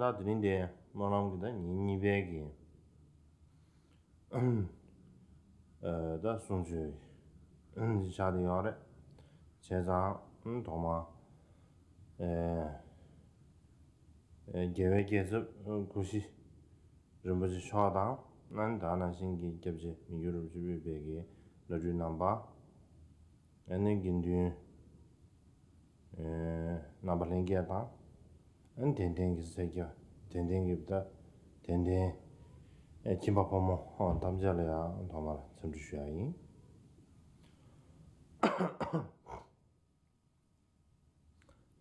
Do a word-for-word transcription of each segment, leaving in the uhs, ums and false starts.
ད་དེ་རིང་དེ་སྨོན་ལམ་གྱི་ད་ཉིན་གཉིས་པའི་གི་ཨ་ད་གསུང་ཆོས་ཆགས་བསྡད་ཡོད་རེད། བྱས་ཙང་ཐོག་མར་ཨ་ཨ་རྒྱལ་བའི་རྒྱལ་ཚབ་སྐུ་ཞབས་རིན་པོ་ཆེ་མཆོག་དང་། ཨ་ནི་ད་ནང་བཞིན་གྱི་སྐྱབས་རྗེ་མི་འགྱུར་རིན་པོ་ཆེ་དབུས་པའི་གི་བླ་སྤྲུལ་རྣམ་པ། ཨ་ནི་དགེ་འདུན་ཨེ་རྣམ་པ་ལྷན་རྒྱས་དང་། ཨ་ནི་དད་ལྡན་གྱི་སེར་སྐྱ། དད་ལྡན་གྱི་ད་དད་ལྡན་ཨེ་ཁྱིམ་པ་ཕོ་མོ་ཨ་ཐམས་ཅད་ལ་ཡང་ཐོག་མར་འཚམས་འདྲི་ཞུ་ཡ་ཡིན།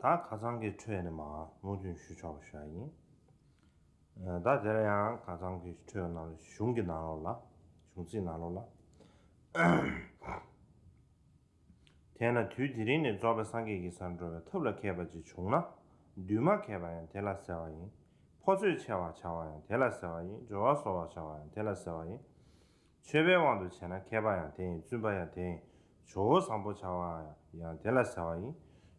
ད་ཁ་སང་གི་འཕྲོས་ནས་མར་སྨོན་འདུན་ཞུ་ཆོག་པ་ཞུ་ཡ་ཡིན། ཨ་ད་དེ་ལ་ཡང་ཁ་སང་གི་འཕྲོས་ནང་ལ་གཞུང་གི་ནང་ལོགས་ལ། གཞུང་ཚིག་ནང་ལོགས་ལ། དེས་ན་དུས་དེ་རིང་ནས་རྫོགས་པའི་སངས་རྒྱས་ཀྱི་སར་འགྲོ་བའི་ཐབས་ལ་མཁས་པ་ཅིག་བྱུང་ན། འདུས་མ་བྱས་པ་ཡང་དེ་ལ་ཟེར་བ་ཡིན། ཕོ་ཚོད་ཆེ་བར་བྱ་བ་ཡང་དེ་ལ་ཟེར་བ་ཡིན། སྦྱོར་བ་གསོ་བར་བྱ་བ་ཡང་དེ་ལ་ཟེར་བ་ཡིན། མཆོད་པའི་དབང་དུ་བྱས་ན་མཁས་པ་ཡང་དེ་ཡིན། བཙུན་པ་ཡང་དེ་ཡིན། ཇོ་བོ་བཟང་པོ་བྱ་བ་ཡང་དེ་ལ་ཟེར་བ་ཡིན།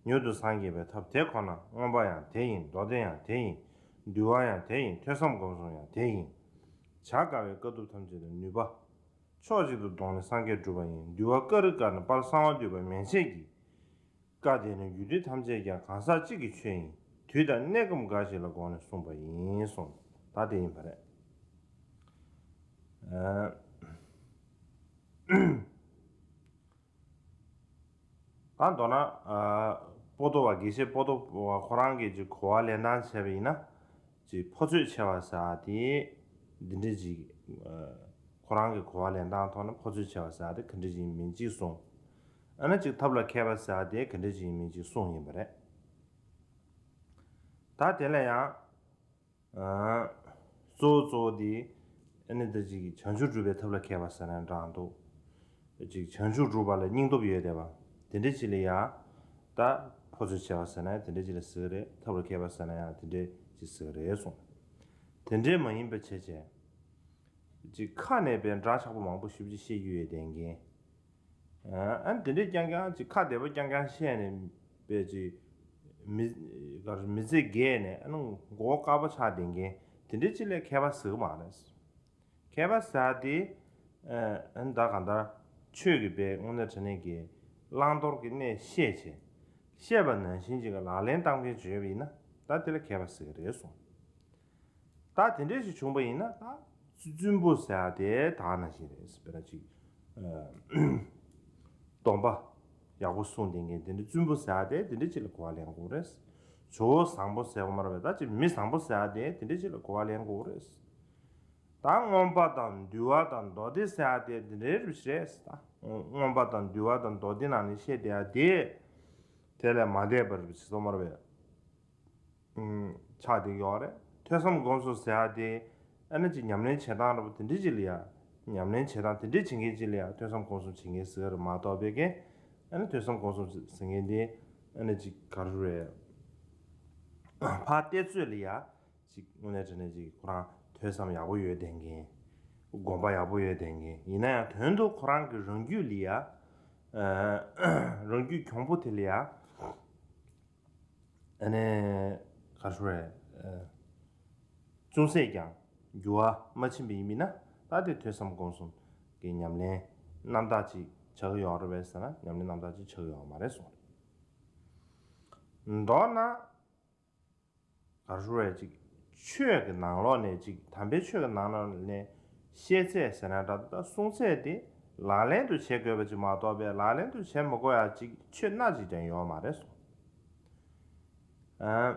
མྱུར་དུ་སངས་རྒྱས་པའི་ཐབས་དེ་ཁོ་ན། མངོན་པ་ཡང་དེ་ཡིན། མདོ་སྡེ་ཡང་དེ་ཡིན། འདུལ་བ་ཡང་དེ་ཡིན། ཐོས་བསམ་སྒོམ་གསུམ་ཡང་དེ་ཡིན། བྱ་དཀའ་བའི་དཀའ་ཐུབ་ཐམས་ཅད་ལ་ནུས་པ། ཕྱོགས་གཅིག་ཏུ་བསྡོངས་ནས་སངས་རྒྱས་འགྲུབ་པ་ཡིན། འདུལ་བ་ཀ་རུ་ཀ་ནས་དཔལ་གསང་བ་འདུས་པ་མན་ཆད་ཀྱི་བཀའ་དེ་ནི་རྒྱུད་སྡེ་ཐམས་ཅད་ཀྱང་གང་ཟག་གཅིག་གི་ཆོས་ཡིན། དུས་དང་གནས་སྐབས་འགའ་ཞིག་ལ་དགོངས་ནས་གསུངས་པ་ཡིན་གསུངས། ད་དེ་ཡིན་པ་རེད། ཨ་ད་མདོར་ན་ཨ་པོ་ཏོ་བ་དགེ་བཤེས་པོ་ཏོ་བ་ཁོ་རང་གིས་ཅིག་གོ་བ་ལེན་སྟངས་བྱས་པ་ཡིན་ན། ཅིག་ཕོ་ཚོད་ཆེ་བ་ཟེར་ཡ་དེ་འདི་འདྲ་ཅིག་ཨ་ཁོ་རང་གི་གོ་བ་ལེན་སྟངས་ཐོག་ནས་ཕོ་ཚོད་ཆེ་བ་ཟེར་ཡ་དེ་ག་འདྲ་ཅིག་ཡིན་མིན་ཅིག་གསུངས། ཨ་ནི་ཅིག་ཐབས་ལ་མཁས་པ་ཟེར་ཡ་དེ་ག་འདྲ་ཅིག་ཡིན་མིན་ཅིག་གསུངས་ཡིན་པ་རེད། ད་དེ་ལ་ཡང་ཨ་གཙོ་བོ་གཙོ་བོ་དེ་ཨ་ནི་ད་ཅིག་བྱང་ཆུབ་སྒྲུབ་པའི་ཐབས་ལ་མཁས་པ་ཟེར་ན་འདྲ་འདུག་ཅིག་བྱང་ཆུབ་སྒྲུབ་པ་ལ་སྙིང་སྟོབས་ཡོད་བསྡད་པ་དེ་འདྲ་ཅིག་ལ་ཡ། ད་ཕོ་ཚོད་ཆེ་བ་ཟེར་ན་ཡང་དེ་འདྲ་ཅིག་ལ་ཟེར་གི་རེད། ཐབས་ལ་མཁས་པ་ཟེར་ན་ཡང་དེ་འདྲ་ཅིག་ཟེར་གི་རེད་གསུངས། དེ་འདྲའི་མ་ཡིན་པ་བྱས་བྱས། ཅིག་ཁ་ནས་པའི་སྒྲ་ཆགས་པོ་མང་པོ་ཞེ་པོ་ཅིག་བཤད་རྒྱུ་ཡོད་བསྡད་མཁན། ཨ་ནི་དེ་འདྲའི་རྐྱང་རྐྱང་ཅིག་ཁ་བདེ་པོ་རྐྱང་རྐྱང་བཤད་ནས་པའི་ཅིག་མི་ག་རེ་མི་ཚེ་རྒས་ནས་ཨ་ནི་མགོ་བོ་དཀར་པོ་ཆགས་བསྡད་མཁན་དེ་འདྲའི་ཅིག་ལ་མཁས་པ་ཟེར་གི་མ་རེད། མཁས་པ་ཟེར་དེ་ཨ་ནི་ད་གང་ལྟར་ཆོས་ཀྱི་པའི་དངོས་གནས་དྲང་གནས་ཀྱི་བླང་དོར་གྱི་གནས་ཤེས་བྱས། ཤེས་པ་ནང་བཞིན་ཅིག་གི་ལག་ལེན་བསྟར་མཁན་ཅིག་ཡོད་པ་ཡིན་ན་ད་དེ་ལ་མཁས་པ་ཟེར་གི་རེད་གསུངས། ད་དེ་འདྲས་ཞིག་བྱུང་པ་ཡིན་ན་ད་བཙུན་པོ་ཟེར་ཡ་དེ་ད་ནང་བཞིན་རེད། དཔེར་ན་ཅིག་ཨ་སྡོམ་པ་ཡག་པོ་སྲུང་བསྡད་མཁན་དེ་འདྲ་བཙུན་པོ་ཟེར་ཡ་དེ་དེ་འདྲས་ཅིག་ལ་གོ་བ་ལེན་དགོས་རེད། ཇོ་བོ་བཟང་པོ་ཟེར་བ་མ་རེད་པས། ད་ཅིག་མི་བཟང་པོ་ཟེར་ཡ་དེ་དེ་འདྲས་ཅིག་ལ་གོ་བ་ལེན་དགོས་རེད། ད་མངོན་པ་དང་འདུལ་བ་དང་མདོ་སྡེ་ཟེར་ཡ་དེ་དེ་འདྲའི་རིགས་རེད། ད་མངོན་པ་དང་འདུལ་བ་དང་མདོ་སྡེ་ནང་ནས་བཤད་བསྡད་ཡ་དེ་དེ་ལས་མ་འདས་པ་རེད་པས། ཇི་ལྟར་མ་རེད་པས། ཆགས་བསྡད་ཡོད་རེད། ཐོས་བསམ་སྒོམ་གསུམ་ཟེར་ཡ་དེ་ཨ་ནི་ཅིག་ཉམས་ལེན་བྱེད་སྟངས་འདྲ་པོ་དེ་འདྲ་ཅིག་ལ་ཡ། ཉམས་ལེན་བྱེད་སྟངས་དེ་འདྲ་བྱེད་མཁན་ཅིག་ལ་ཡ་ཐོས་བསམ་སྒོམ་གསུམ་བྱེད་མཁན་ཟེར་གི་རེད་མ་གཏོགས་པའི་གི་ཨ་ནི་ཐོས་བསམ་སྒོམ་གསུམ་ཟེར་མཁན་དེ་ཨ་ནི་ཅིག་ག་རེ་རེད། ཕར་བལྟས་ཚོད་ལ་ཡ་ཅིག་དངོས་གནས་དྲང་གནས་ཅིག་ཁོ་རང་ཐོས་བསམ་ཡག་པོ་ཡོད་བསྡད་མཁན། སྒོམ་པ་ཡག་པོ་ཡོད་བསྡད་མཁན་ཡིན་ན་ཡང་དོན་དུ་ཁོ་རང་གི་རང་རྒྱུད་ལ་ཡ། རང་རྒྱུད་གྱོང་པོ་དེ་ལ་ཡ། ཨ་ནི་ག་རེ་ཞུ་རེད། ཅུང་ཟད་ཀྱང་འགྱུར་བ་མ་ཕྱིན་པ་ཡིན་མིན་ན་ད་དེ་ཐོས་བསམ་སྒོམ་གསུམ་གྱི་ཉམས་ལེན་རྣམ་དག་ཅིག་ཆགས་ཀྱི་ཡོད་རེད་པས་ཟེར་ན་ཉམས་ལེན་རྣམ་དག་ཅིག་ཆགས་ཀྱི་ཡོད་མ་རེད་གསུངས་རེད། མདོར་ན་ག་རེ་ཞུ་རེད། ཅིག་ཆོས་ཀྱི་ནང་ལོགས་ནས་ཅིག་དམ་པའི་ཆོས་ཀྱི་ནང་ལོགས་ནས་བཤད་ཚད་ཟེར་ན་འདྲ། ད་གསུང་ཚད་དེ་ལག་ལེན་དུ་བྱེད་དགོས་པ་ཅིག་མ་གཏོགས་པའི་ལག་ལེན་དུ་བྱེད་མི་དགོས་ཡ་ཅིག་ཆོས་སྣ་ཅིག་ཀྱང་ཡོད་མ་རེད་གསུངས། ཨ།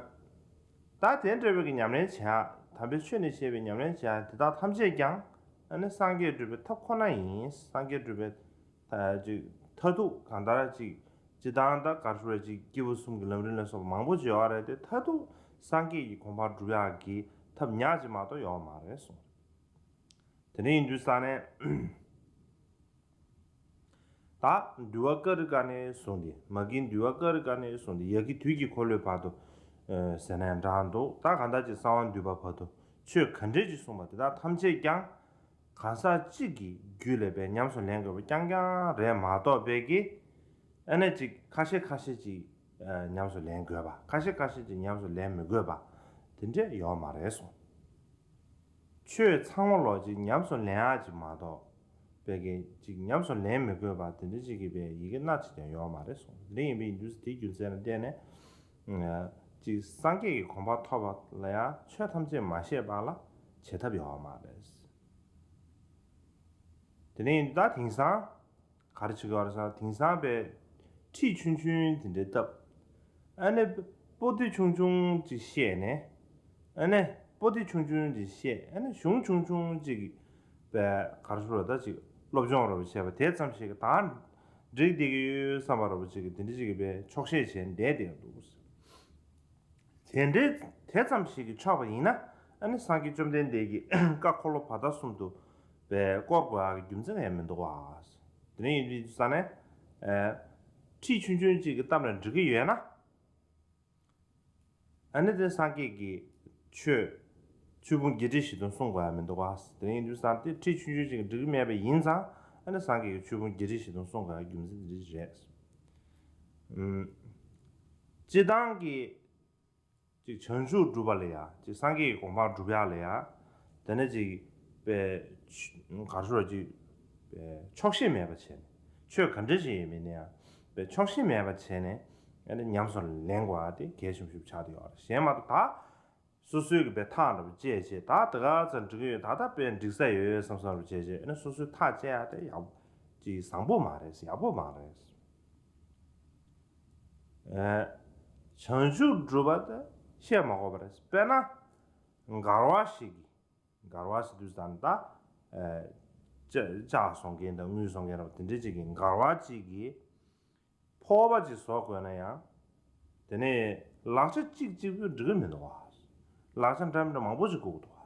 ད་དེ་འདྲ་བའི་གི་ཉམས་ལེན་བྱེད་ཡ། དམ་པའི་ཆོས་ནས་བཤད་པའི་ཉམས་ལེན་བྱེད་ཡ་དེ་དག་ཐམས་ཅད་ཀྱང་ཨ་ནི་སངས་རྒྱས་སྒྲུབ་པའི་ཐབས་ཁོ་ན་ཡིན། སངས་རྒྱས་སྒྲུབ་པའི་ད་ཅིག་མཐར་ཐུག་གང་ལྟར་ཅིག་སྤྱིར་བཏང་ད་ག་རེ་ཞུ་རེད། ཅིག་སྐྱེས་བུ་གསུམ་གྱི་ལམ་རིམ་ལ་སོགས་པ་མང་པོ་ཅིག་ཡོད་རེད་དེ། མཐར་ཐུག་སངས་རྒྱས་ཀྱི་གོ་འཕང་སྒྲུབ་ཡག་གི་ཐབས་ཉག་ཅིག་མ་གཏོགས་ཡོད་མ་རེད་གསུངས། དེ་འདྲ་ཡིན་དུས་ཙང་ནས། ད་འདུལ་བ་ཀ་རུ་ཀ་ནས་བཟུང་སྟེ། མ་གི་འདུལ་བ་ཀ་རུ་ཀ་ནས་བཟུང་སྟེ་ཡ་གི་དུས་ཀྱི་འཁོར་ལོའི་བར་དུ་ཟེར་ན་ཡང་འདྲ་འདུག་ད་གང་ལྟར་ཅིག་གསང་བ་འདུས་པ་བར་དུ་ཆོས་ག་འདྲས་ཅིག་གསུངས་པ་དེ་དག་ཐམས་ཅད་ཀྱང་གང་ཟག་གཅིག་གི་རྒྱུད་ལ་པའི་ཉམས་སུ་ལེན་དགོས་པ་རྐྱང་རྐྱང་རེད་མ་གཏོགས་པའི་གི་ཨ་ནི་ཅིག་ཁ་ཤས་ཁ་ཤས་ཅིག་ཉམས་སུ་ལེན་དགོས་པ། ཁ་ཤས་ཁ་ཤས་ཅིག་ཉམས་སུ་ལེན་མི་དགོས་པ། དེ་འདྲས་ཡོད་མ་རེད་གསུངས། ཆོས་ཚང་མ་ལོ་ཅིག་ཉམས་སུ་ལེན་ཡག་ཅིག་མ་གཏོགས་པའི་གི་ཅིག་ཉམས་སུ་ལེན་མི་དགོས་པ་དེ་འདྲ་ཅིག་གི་པའི་ཡི་གེ་སྣ་ཅིག་ཀྱང་ཡོད་མ་རེད་གསུངས། དེ་འདྲ་ཡིན་པའི་ཡིན་དུས་དེའི་རྒྱུ་མཚན་ལ་བརྟེན་ནས་ཅིག་སངས་རྒྱས་ཀྱི་གོ་འཕང་ཐོབ་པ་ལ་ཡང་ཆོས་ཐམས་ཅད་མ་ཤེས་པ་ལ་བྱེད་ཐབས་ཡོད་མ་རེད། དེ་ནས་ད་དེང་སང་ག་རེ་བྱེད་ཀྱི་ཡོད་རེད་ཟེར་ན། དེང་སང་པའི་ཁྲིད་ཆུང་ཆུང་དེ་འདྲའི་བཏབ། ཨ་ནི་པོ་ཏི་ཆུང་ཆུང་ཅིག་བཤད་ནས། ཨ་ནི་པོ་ཏི་ཆུང་ཆུང་ཅིག་བཤད། ཨ་ནི་གཞུང་ཆུང་ཆུང་ཅིག་པའི་ག་རེ་ཞུ་རོ། ད་ཅིག་སློབ་སྦྱོང་རོ་བྱས་པ་དེ་ཙམ་ཞིག་གིས་ད་འགྲིག་བསྡད་ཀྱི་ཡོད་བསམ་པ་རོ་ཅིག་གིས་དེ་འདྲ་ཅིག་གིས་པའི་ཆོག་ཤེས་བྱས་བསྡད་བསྡད་འདུག། དེ་འདྲའི་དེ་ཙམ་ཞིག་གིས་ཆོག་པ་ཡིན་ན། ཨ་ནི་སངས་རྒྱས་བཅོམ་ལྡན་འདས་ཀྱིས་བཀའ་འཁོར་ལོ་བར་དོ་གསུམ་དུ་བས་བསྐོར་དགོས་ཡག་གི་རྒྱུ་མཚན་ཡང་མི་འདུག་བ། དེ་ནས་ཡིན་དུས་ས་ནས། ཨ། ཁྲིད་ཆུང་ཆུང་གཅིག་གིས་བཏབ་ན་འགྲིག་གི་ཡོད་ན། ཨ་ནི་དེ་སངས་རྒྱས་ཀྱིས་ཆོས་ཆོས་ཕུང་བརྒྱད་ཁྲི་བཞི་སྟོང་གསུང་དགོས་ཡག་མི་འདུག་བ། དེ་ནས་ཡིན་དུས་ས་དེ་ཁྲིད་ཆུང་ཆུང་གཅིག་གིས་འགྲིག་གི་མེད་པ་ཡིན་ཙང་། ཨ་ནི་སངས་རྒྱས་ཀྱིས་ཆོས་ཕུང་བརྒྱད་ཁྲི་བཞི་སྟོང་གསུང་དགོས་ཡག་རྒྱུ་མཚན་དེ་འདྲ་རེད། ཨུམ། སྤྱིར་བཏང་གི་ཅིག་བྱང་ཆུབ་སྒྲུབ་པ་ལ་ཡ། ཅིག་སངས་རྒྱས་ཀྱི་གོ་འཕང་སྒྲུབ་ཡག་ལ་ཡ། དེ་ནས་ཅིག་པའི་ཆ་ག་རེ་ཞུ་རོ། ཅིག་པའི་ཆོག་ཤེས་མེད་པ་བྱས་ནས། ཆོས་ག་འདྲ་ཞིག་ཡིན་མིན་ནས་ཡང་པའི་ཆོག་ཤེས་མེད་པ་བྱས་ནས། ཨ་ནི་ཉམས་སུ་ལེན་དགོས་པ་དེ་གལ་ཆེན་པོ་ཞིག་ཆགས་བསྡད་ཡོད་རེད། གཞན་མ་གཏོགས་ད་སོ་སོའི་གི་པའི་ཐག་འདྲ་པོ་བཅད་བྱས། ད་དེ་ག་ཚོད་འགྲིག་གི་ཡོད། ད་ལྟ་པའི་འགྲིག་ས་ཡོད་བསམ་བསམ་རུ་བྱས་བྱས། ཨ་ནི་སོ་སོའི་ཐག་བཅད་ཡག་དེ་ཡག་པོ་ཅིག་བཟང་པོ་མ་རེད། ཡག་པོ་མ་རེད། ཨེ། བྱང་ཆུབ་སྒྲུབ་པ་དེ་བཤད་མ་དགོས་པ་རེད། དཔེར་ན་མགར་བ་ཞིག་གིས། མགར་བ་ཟེར་དུས་ཙམ་ད། ཨེ། ལྕགས་ལྕགས་བཟོ་མཁན་དང་དངུལ་བཟོ་མཁན་ར་དེ་འདྲ་ཅིག་གིས། མགར་བ་ཅིག་གིས་ཕོར་པ་ཅིག་བཟོ་དགོས་ན་ཡང་། དེ་ནས་ལག་ཆ་གཅིག་གཅིག་པུས་འགྲིག་གི་མི་འདུག་བ། ལག་ཆ་འདྲ་མི་འདྲ་མང་པོ་ཅིག་དགོས་ཀྱི་འདུག་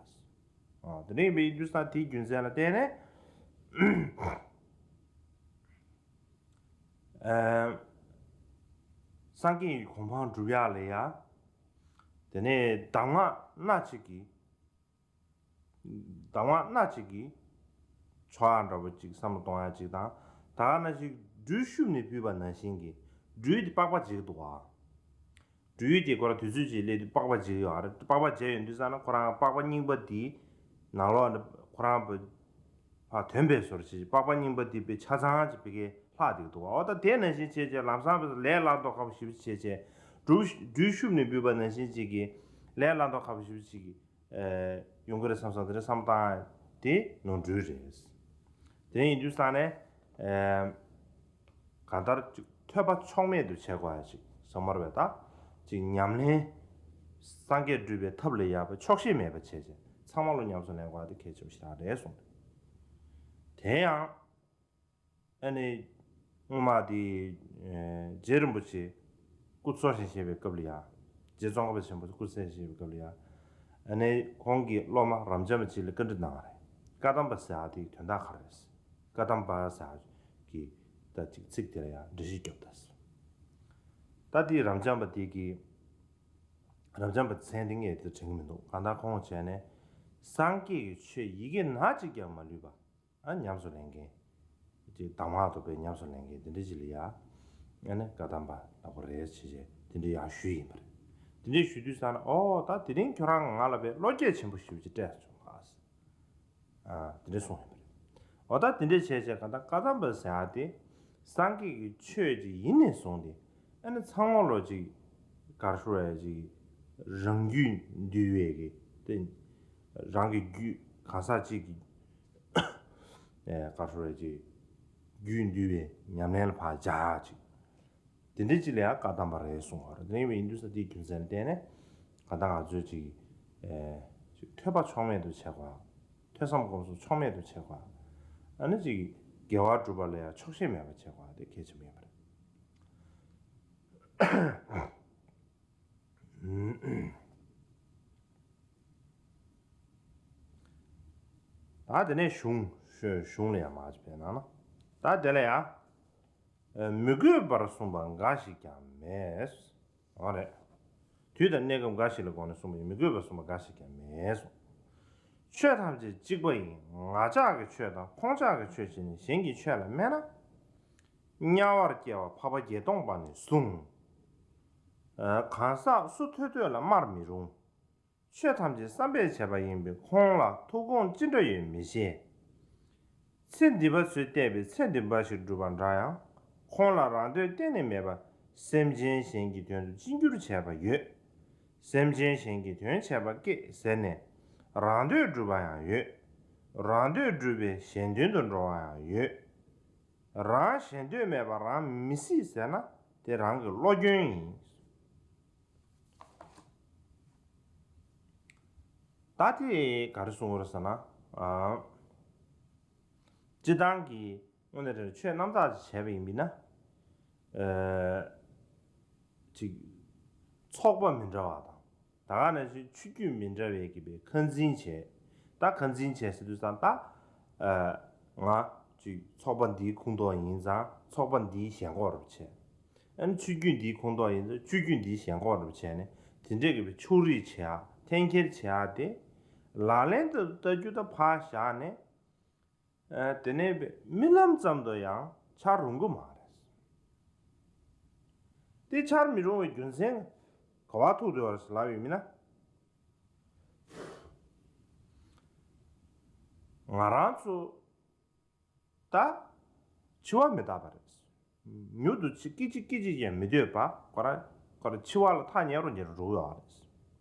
བ། ཨ། དེ་ནས་ཡིན་དུས་ཙམ་དེའི་རྒྱུ་མཚན་ལ་བརྟེན་ནས། ཨ། སངས་རྒྱས་ཀྱི་གོ་འཕང་སྒྲུབ་ཡག་ལ་ཡ། དེ་ནས་གདམས་ངག་སྣ་གཅིག་གིས། གདམས་ངག་སྣ་གཅིག་གིས་ཆོག་ཡག་འདྲ་པོ་ཅིག་བསམ་བློ་གཏོང་ཡག་ཅིག་དང་། ད་ག་ནང་བཞིན་སྦྲུལ་ཤུབས་ནས་བུད་པ་ནང་བཞིན་གྱི། སྦྲུལ་དེ་པགས་པ་འབྱེད་ཀྱི་འདུག་བ། སྦྲུལ་དེ་ཁོ་རང་དུས་ཚོད་ཅིག་སླེབས་དུས་པགས་པ་འབྱེད་ཀྱི་ཡོད་རེད། པགས་པ་འབྱེད་ཡོང་དུས་ཙམ་ན་ཁོ་རང་པགས་པ་རྙིང་པ་དེ་ནང་ལོགས་ནས་ཁོ་རང་ཕར་ཐོན་པའི་བཟོ་འདྲ་བྱས། པགས་པ་རྙིང་པ་དེ་པའི་ཆ་ཚང་ཅིག་ཕ་གིར་ལྷག་བསྡད་ཀྱི་འདུག་བ། འོ་ད་དེ་ནང་བཞིན་བྱས་བྱས་ལམ་སང་ལས་སླ་མདོག་ཁ་པོ་ཞེ་པོ་ཅིག་བྱས་བྱས། སྦྲུལ་སྦྲུལ་ཤུབས་ནས་བུད་པ་ནང་བཞིན་ཅིག་གི་ལས་སླ་མདོག་ཁ་པོ་ཞེ་པོ་ཅིག་གི། ཨེ། ཡོང་གི་རེད་བསམ་བསམ་དེ་འདྲ་བསམ་བློ་བཏང་། དེ་ནོར་འཁྲུལ་རེད། དེ་ཡིན་དུས་ཙམ་ནས། ཨེ། གང་ལྟར་ཅིག་ཐོས་པ་ཕྱོགས་མེད་དུ་བྱེད་དགོས་ཡག་ཅིག་ཟེར་མ་རེད་པས། ད་ཅིག་ཉམས་ལེན། སངས་རྒྱས་སྒྲུབ་པའི་ཐབས་ལ་ཡ་པའི་ཆོག་ཤེས་མེད་པ་བྱས་བྱས་ཚང་མ་ལོ་ཉམས་སུ་ལེན་དགོས་ཡག་དེ་གལ་ཆེན་པོ་ཞེ་དྲག་རེད་གསུངས། དེ་ཡང་། ཨ་ནི། སྔོན་མ་དེ། ཨེ། རྗེ་རིན་པོ་ཆེ་སྐུ་འཚོ་ཞིང་གཞེས་པའི་སྐབས་ལ་ཡ། རྗེ་ཙོང་ཁ་པ་ཆེན་པོ་སྐུ་འཚོ་ཞིང་གཞེས་པའི་སྐབས་ལ་ཡ། ཨ་ནི་ཁོང་གི་སློབ་མ་རབ་འབྱམས་པ་ཅིག་ལ་བཀའ་འདྲི་གནང་བ་རེད། བཀའ་གདམས་པ་ཟེར་ཡག་དེའི་དོན་དག་ག་རེ་རེད། བཀའ་གདམས་པ་ཟེར་ཡག་གི་ད་ཅིག་ཚིག་དེ་ལ་ཡ་འགྲེལ་བཤད་རྒྱོབ་དང་། ད་དེ་རབ་འབྱམས་པ་དེ་གིས། རབ་འབྱམས་པ་མཚན་དེ་ངས་དེ་དྲན་གྱི་མི་འདུག་གང་ལྟར་ཁོང་བྱས་ནས་སངས་རྒྱས་ཀྱི་ཆོས་ཡི་གེ་སྣ་གཅིག་ཀྱང་མ་ལུས་པ། ཨ། ཉམས་སུ་ལེན་མཁན། ཅིག་གདམས་ངག་ཐོག་པའི་ཉམས་སུ་ལེན་མཁན་དེ་འདྲ་ཅིག་ལ་ཡ། ཨ་ནི་བཀའ་གདམས་པ་ལྟ་བུ་རེད་ཟེར་བྱས་དེ་འདྲ་ཡར་ཞུས་ཡིན་པ་རེད། དེ་འདྲ་ཞུ་དུས་ཙམ་ན། ཨོ། ད་དེ་རིང་ཁྱོད་རང་ང་ལ་པའི་བློ་སྐྱེད་ཆེན་པོ་ཞེ་པོ་ཅིག་སྤྲད་སོང་ཨ། ཨ། དེ་འདྲ་གསུངས་ཡིན་པ་རེད། ཨོ། ད་དེ་འདྲ་བྱས་བྱས་གང་ལྟར་བཀའ་གདམས་པ་ཟེར་ཡག་དེ་སངས་རྒྱས་ཀྱི་ཆོས་ཅིག་ཡིན་ནས་བཟུང་སྟེ། ཨ་ནི་ཚང་མ་ལོ་ཅིག་ག་རེ་ཞུ་ར། ཅིག་རང་རྒྱུད་འདུལ་བའི་གི་དེ། རང་གི་རྒྱུད་གང་ཟག་གཅིག་གི། ཨེ། ག་རེ་ཞུ་ར། ཅིག་རྒྱུད་འདུལ་བའི་ཉམས་ལེན་ལ་ཕར་སྦྱར་ཡག་ཅིག་དེ་འདྲ་ཅིག་ལ་ཡང་བཀའ་གདམས་པ་རེད་གསུངས་པ་རེད། དེ་ཡིན་པ་ཡིན་དུས་ཙམ་དེའི་རྒྱུ་མཚན་ལ་བརྟེན་ནས་གང་ལྟར་ང་ཚོས་ཅིག་ཨེ། ཅིག་ཐོས་པ་ཕྱོགས་མེད་དུ་བྱེད་དགོས། ཐོས་བསམ་སྒོམ་གསུམ་ཕྱོགས་མེད་དུ་བྱེད་དགོས། ཨ་ནི་ཅིག་དགེ་བ་སྒྲུབ་པ་ལ་ཡང་ཆོག་ཤེས་མེད་པ་བྱེད་དགོས། དེ་གལ་ཆེན་པོ་ཡིན་པ་རེད། ད་དེ་ནས་གཞུང་། གཞུང་ལ་ཡང་མར་ཅིག་ཕེབས་གནང་ན། ད་དེ་ལ་ཡང་། མི་དགོས་པར་གསུངས་པ་འགའ་ཞིག་ཀྱང་མེད། འོ་རེད། དུས་དང་གནས་སྐབས་འགའ་ཞིག་ལ་དགོངས་ནས་གསུངས་པ་ཡིན། མི་དགོས་པར་གསུངས་པ་འགའ་ཞིག་ཀྱང་མེད་གསུངས། ཆོས་ཐམས་ཅད་གཅིག་པ་ཡིན། ང་ཅག་གི་ཆོས་དང་ཁོང་ཅག་གི་ཆོས་བྱས་ནས་གཞན་གྱི་ཆོས་ལ་སྨྲས་ན། དམྱལ་བར་སྐྱེ་བ་འཕགས་པ་བརྒྱད་སྟོང་པ་ནས་བཟུང་། གང་ཟག་སུ་ཐོས་ཐོས་ལ་སྨྲར་མི་རུང་། ཆོས་ཐམས་ཅད་བསམ་པས་བྱས་པ་ཡིན་པས་ཁོང་ལ་ཐུགས་དགོངས་ཅི་འདྲ་ཡོད་མི་ཤེས། ཚེ་འདི་པ་ཚོས་བལྟས་པའི་ཚེ་འདི་འབའ་ཞིག་བསྒྲུབས་པ་འདྲ་ཡང་། ཁོང་ལ་རང་འདོད་གཏན་ནས་མེད་པ། སེམས་ཅན་གཞན་གྱི་དོན་དུ་ཅི་འགྱུར་བྱས་པ་ཡོད། སེམས་ཅན་གཞན་གྱི་དོན་བྱས་པ་སྐད་ཟེར་ནས། རང་འདོད་བསྒྲུབས་པ་ཡང་ཡོད། རང་འདོད་བསྒྲུབས་པས་གཞན་དོན་དུ་འགྲོ་བ་ཡང་ཡོད། རང་གཞན་འདོད་མེད་པ་རང་མི་སྲིད་ཟེར་ན་དེ་རང་གི་བློ་སྐྱོན་ཡིན། ད་དེ་ག་རེ་གསུང་གི་རེད་ཟེར་ན། ཨ། སྤྱིར་བཏང་གི་དངོས་གནས་དྲང་གནས་ཆོས་རྣམ་དག་ཅིག་བྱས་པ་ཡིན་པས་ན། ཨ། ཅིག་ཚོགས་པ་མི་འདྲ་བ་དང་། ད་ག་ནང་བཞིན་ཆོས་བརྒྱུད་མི་འདྲ་བའི་གི་པའི་ཁ་འཛིན་བྱས། ད་ཁ་འཛིན་བྱས་ཟེར་དུས་ཙང་ད། ཨ། ང་ཅིག་ཚོགས་པ་འདིའི་ཁོངས་གཏོགས་ཡིན་ཙང་ཚོགས་པ་འདིའི་ཞེན་ཁོག་རུ་བྱས། ཨ་ནི་ཆོས་བརྒྱུད་འདིའི་ཁོངས་གཏོགས་ཡིན་ཙང་ཆོས་བརྒྱུད་འདིའི་ཞེན་ཁོག་རུ་བྱས་ནས་དེ་འདྲས་གི་པའི་ཕྱོགས་རིས་བྱེད་ཡག་འཐེན་འཁྱེར་བྱེད་ཡག་དེ། ལག་ལེན་དུ་བསྟར་རྒྱུ་ད་ཕར་བཞག་ནས། ཨ། དེ་ནས་རྨི་ལམ་ཙམ་དུ་ཡང་འཆར་རུང་གི་མ་རེད། དེ་འཆར་མི་རུང་བའི་རྒྱུ་མཚན་ག་བ་ཐུག་འདུག་ཟེར་ལབ་ཡོད་མིན་ན། ང་རང་ཚོ་ད་འཆི་བ་མི་རྟག་པ་རེད། མྱུར་དུ་འཆི་སྐད་ཅིག་སྐད་ཅིག་ཀྱང་མི་སྡོད་པ། ཁོ་རང་ཁོ་རང་འཆི་བ་ལ་ཐག་ཉེ་རུ་ཉེ་རུ་འགྲོ་གི་ཡོད་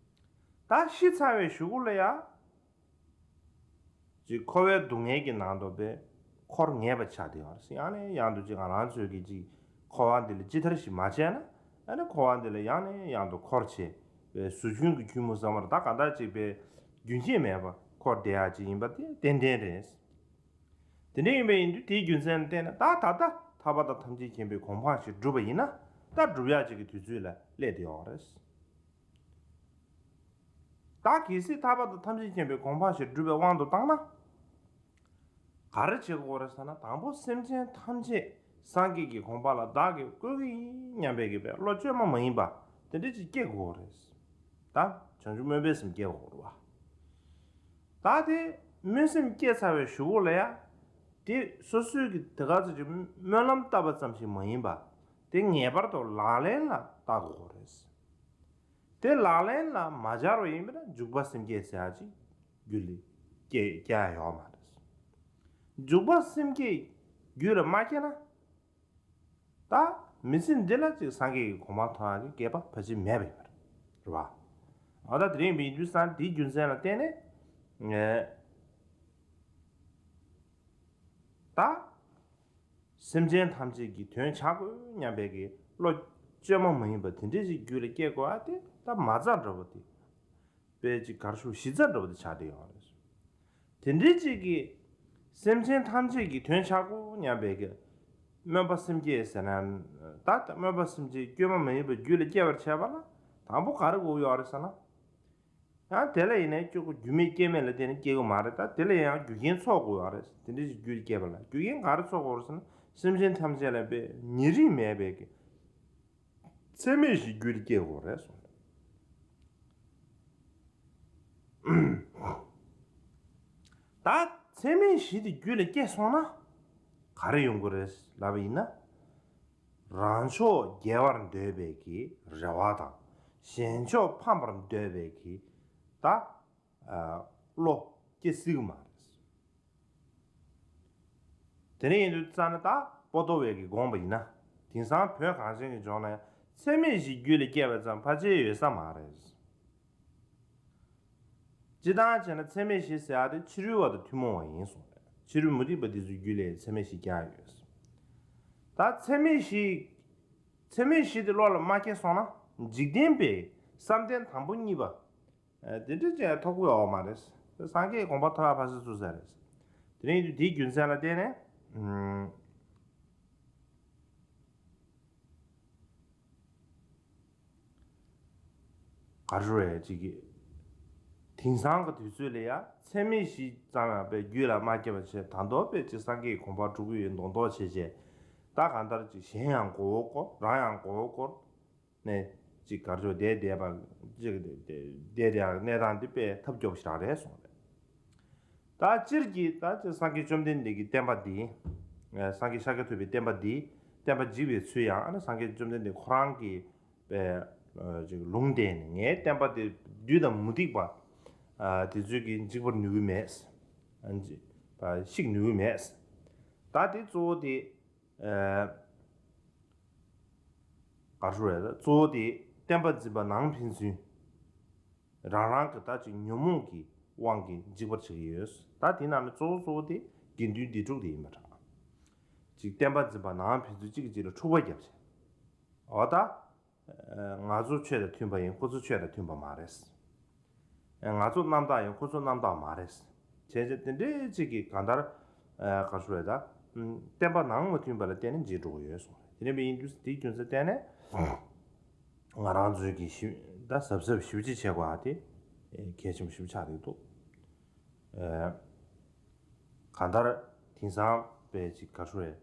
རེད། ད་ཤི་ཚར་བའི་གཞུག་གུ་ལ་ཡ། ཅིག་འཁོར་བའི་སྡུག་བསྔལ་གྱི་ནང་དུ་པའི་འཁོར་ངེས་པ་ཆགས་བསྡད་ཡོད་རེད། ཡང་ནས་ཡང་དུ་ཅིག་ང་རང་ཚོས་ཀྱི་ཅིག་འཁོར་བ་འདི་ལ་ཅི་ལྟར་ཞིག་མ་བྱས་ན། ཨ་ནི་འཁོར་བ་འདི་ལ་ཡང་ནས་ཡང་དུ་འཁོར་བྱས་པའི་ཟོ་ཆུན་གྱི་ཁྱུད་མོ་ཟེར་བ་ལ་ད་ག་འདྲ་ཅིག་པའི་རྒྱུན་ཆད་མེད་པར་འཁོར་བསྡད་ཡག་ཅིག་ཡིན་པ་དེ་ཏན་ཏན་རེད། དེ་འདྲ་ཡིན་པ་ཡིན་དུས་དེའི་རྒྱུ་མཚན་ལ་བརྟེན་ནས་ད་ད་ལྟ་ཐར་པ་དང་ཐམས་ཅད་མཁྱེན་པའི་གོ་འཕང་ཞིག་བསྒྲུབས་པ་ཡིན་ན་ད་བསྒྲུབ་ཡག་ཅིག་གི་དུས་ཚོད་ལ་སླེབས་བསྡད་ཡོད་རེད། ད་གལ་སྲིད་ཐར་པ་དང་ཐམས་ཅད་མཁྱེན་པའི་གོ་འཕང་ཞིག་བསྒྲུབ་པའི་དབང་དུ་བཏང་ན། ག་རེ་བྱེད་དགོས་རེད་ཟེར་ན། དང་པོ་སེམས་ཅན་ཐམས་ཅད་སངས་རྒྱས་ཀྱི་གོ་འཕང་ལ་བདག་གིས་བཀོད་ཀྱི་ཡིན་སྙམ་པའི་གི་པའི་བློ་བཅོས་མ་མ་ཡིན་པ་དེ་འདྲ་ཅིག་སྐྱེ་དགོས་རེད། ད་བྱང་ཆུབ་སྨོན་པའི་སེམས་སྐྱེ་དགོས་རེད་བ། ད་དེ་སྨོན་སེམས་སྐྱེ་ཚར་བའི་གཞུག་གུ་ལ་ཡ། དེ་སོ་སོའི་གི་དེ་ག་ཚོད་ཅིག་སྨོན་ལམ་བཏབ་པ་ཙམ་ཞིག་མ་ཡིན་པ། དེ་ངེས་པར་དུ་ལག་ལེན་ལ་བསྟར་དགོས་རེད། དེ་ལག་ལེན་ལ་མ་སྦྱར་བ་ཡིན་པ་ན་འཇུག་པ་སེམས་བསྐྱེད་ཟེར་ཡག་ཅིག་རྒྱུད་ལ་སྐྱེ་སྐྱེ་ཡག་ཡོད་མ་རེད། འཇུག་པ་སེམས་བསྐྱེད་རྒྱུད་ལ་མ་སྐྱེས་ན། ད་མི་ཚེ་འདི་ལ་ཅིག་སངས་རྒྱས་ཀྱི་གོ་འཕང་ཐོབ་ཡག་གི་སྐལ་པ་ཕལ་ཆེར་མེད་པ་ཡིན་པ་རེད་བ། འོ་ད་དེ་རིང་བའི་དུས་སང་དེའི་རྒྱུ་མཚན་ལ་བརྟེན་ནས། ངས་ད། སེམས་ཅན་ཐམས་ཅད་ཀྱི་དོན་བྱ་དགོས་སྙམ་པའི་གི་བློ་བཅོས་མ་མ་ཡིན་པ་དེ་འདྲས་ཞིག་རྒྱུད་ལ་སྐྱེ་དགོས་པ་དེ་ད་མ་རྩ་འདྲ་བོ་དེ། དཔེ་ཅིག་གར་ཞུ་གཞི་རྩ་འདྲ་བོ་དེ་ཆགས་བསྡད་ཡོད་རེད། དེ་འདྲས་ཅིག་གི་སེམས་ཅན་ཐམས་ཅད་ཀྱི་དོན་བྱ་དགོས་སྙམ་པའི་གི་སྨོན་པ་སེམས་བསྐྱེད་ཟེར་ན། ད་ལྟ་སྨོན་པ་སེམས་བསྐྱེད་བཅོས་མ་མ་ཡིན་པ་རྒྱུད་ལ་སྐྱེ་བར་བྱེད་པ་ལ་དང་པོ་ག་རེ་དགོས་ཡོད་རེད་ཟེར་ན། ཡང་དེ་ལ་ཡིན་ནའི་སྐྱེ་དགོས། རྒྱུ་མེད་རྐྱེན་མེད་ལ་བརྟེན་ནས་སྐྱེ་གི་མ་རེད། ད་དེ་ལ་ཡང་རྒྱུ་རྐྱེན་ཚོགས་དགོས་ཡོད་རེད། དེ་འདྲ་ཞིག་རྒྱུད་ལ་སྐྱེ་བ་ལ་རྒྱུ་རྐྱེན་ག་རེ་ཚོགས་དགོས་རེད་ཟེར་ན། སེམས་ཅན་ཐམས་ཅད་ལ་པའི་ཉེ་རིང་མེད་པའི་གི་ཚད་མེད་བཞི་རྒྱུད་ལ་སྐྱེ་དགོས་རེད་གསུངས། ད་ཚད་མེད་བཞི་དེ་རྒྱུད་ལ་སྐྱེས་སོང་ན་ག་རེ་ཡོང་གི་རེད་ལབ་པ་ཡིན་ན། རང་ཕྱོགས་རྒྱལ་བར་འདོད་པའི་གི་རེ་བ་དང་། གཞན་ཕྱོགས་ཕམ་པར་འདོད་པའི་གི་ད་ཨ་བློ་སྐྱེ་སྲིད་ཀྱི་མ་རེད། དེ་འདྲ་ཡིན་དུས་ཙ་ན་ད་པོ་ཏོ་བས་ཀྱིས་དགོངས་པ་ཡིན་ན། དེང་སང་བོད་གངས་ཅན་གྱི་ལྗོངས་ན་ཡང་ཚད་མེད་བཞི་རྒྱུད་ལ་སྐྱེས་པ་ཙམ་ཕལ་ཆེར་ཡོད་ས་མ་རེད། སྤྱིར་བཏང་བྱས་ན་ཚད་མེད་བཞི་ཟེར་ཡག་དེ་ཕྱི་རོལ་བ་དང་ཐུན་མོང་བ་ཡིན་གསུངས་རེད། ཕྱི་རོལ་མུ་སྟེགས་པ་འདི་ཚོའི་རྒྱུད་ལ་ཚད་མེད་བཞི་ཀྱང་ཡོད། ད་ཚད་མེད་བཞི། ཚད་མེད་བཞི་དེ་བློ་ལ་མ་སྐྱེས་སོང་ན་འཇིག་རྟེན་པའི་བསམ་གཏན་དང་པོ་གཉིས་པ། ཨ། དེ་འདྲ་ཅིག་ཐོབ་ཀྱི་ཡོད་མ་རེད། སངས་རྒྱས་གོ་འཕང་ཐོབ་ཡག་ཕར་ཚུར་ཚུར་ཟེར་རེད། དེ་རིང་དུས་དེའི་རྒྱུ་མཚན་ལ་བརྟེན་ནས། ཨུམ། ག་རེ་རེད་ཅིག་གི། དེང་སང་གི་དུས་ཚོད་ལ་ཡ་ཚད་མེད་བཞི་ཙམ་ཡང་པའི་རྒྱུད་ལ་མ་སྐྱེས་པ་བྱས། ད་དུང་པའི་ཅིག་སངས་རྒྱས་ཀྱི་གོ་འཕང་སྒྲུབ་ཀྱི་ཡོད་མདོག་མདོག་བྱས་བྱས། ད་གང་ལྟར་ཅིག་གཞན་ཡང་མགོ་བོ་སྐོར། རང་ཡང་མགོ་བོ་སྐོར། ནས་ཅིག་གར་ཆོག་བསྡད་བསྡད་པ་ཅིག་བསྡད་བསྡད་བསྡད་ཡག་གནས་སྟངས་འདི་དཔེ་ཐབས་སྐྱོ་པོ་ཞིག་རང་རེད་གསུངས་རེད། ད་སྤྱིར་གྱི་ད་ཅིག་སངས་རྒྱས་བཅོམ་ལྡན་འདས་ཀྱི་བསྟན་པ་འདི། ཨ། སངས་རྒྱས་ཤཱཀྱ་ཐུབ་པའི་བསྟན་པ་འདི། བསྟན་པ་འཇིག་པའི་ཚུལ་ཡང་ཨ་ནི་སངས་རྒྱས་བཅོམ་ལྡན་འདས་ཁོ་རང་གི་པའི་ ཅིག་ལུང་བསྟན་ནས། ངའི་བསྟན་པ་དེ་བདུད་དང་མུ་སྟེགས་པ་དེ་ཚོས་ཀྱིས་འཇིག་པར་ནུས་ཀྱི་མེད། བཤིག་ནུས་ཀྱི་མེད། ད་དེ་གཙོ་བོ་དེ། ག་རེ་ཟེར་དགོས་རེད། གཙོ་བོ་དེ་བསྟན་པ་འཛིན་པ་ནང་ཕན་ཚུན་རང་རང་གི་ད་ཅིག་ཉོན་མོངས་ཀྱི་དབང་གིས་འཇིག་པར་བྱེད་ཀྱི་ཡོད། ད་དེ་ནང་ནས་གཙོ་བོ་གཙོ་བོ་དེ་དགེ་འདུན་སྡེ་དྲུག་དེ་ཡིན་པ་འདྲ། ཅིག་བསྟན་པ་འཛིན་པ་ནང་ཕན་ཚུན་གཅིག་གིས་གཅིག་ལ་འཁྲུག་པ་བརྒྱབ་བྱས། འོ་ད། ང་ཚོ་ཆོས་དང་མཐུན་པ་ཡིན། ཁོ་ཚོ་ཆོས་དང་མཐུན་པ་མ་རེད། ང་ཚོ་རྣམ་དག་ཡིན། ཁོ་ཚོ་རྣམ་དག་མ་རེད། བྱས་བྱས་དེ་འདྲའི་གཅིག་གིས་གང་ལྟར། ག་རེ་ཟེར་དགོས་རེད། ད་བསྟན་པ་ནང་མ་མཐུན་པ་ལ་བརྟེན་ནས་འཇིག་འགྲོ་གི་ཡོད་གསུངས་རེད། དེ་འདྲ་ཡིན་དུས་དེའི་རྒྱུ་མཚན་བརྟེན་ནས་ང་རང་ཚོའི་གི་ཞིབ་ད་གཟབ་གཟབ་ཞིབ་ཅིག་བྱེད་དགོས་པ་དེ་གལ་ཆེན་པོ་ཞིག་ཆགས་ཀྱི་འདུག། གང་ལྟར་དེང་སང་དཔེ་ཅིག་ག་རེ་ཟེར་དགོས་རེད།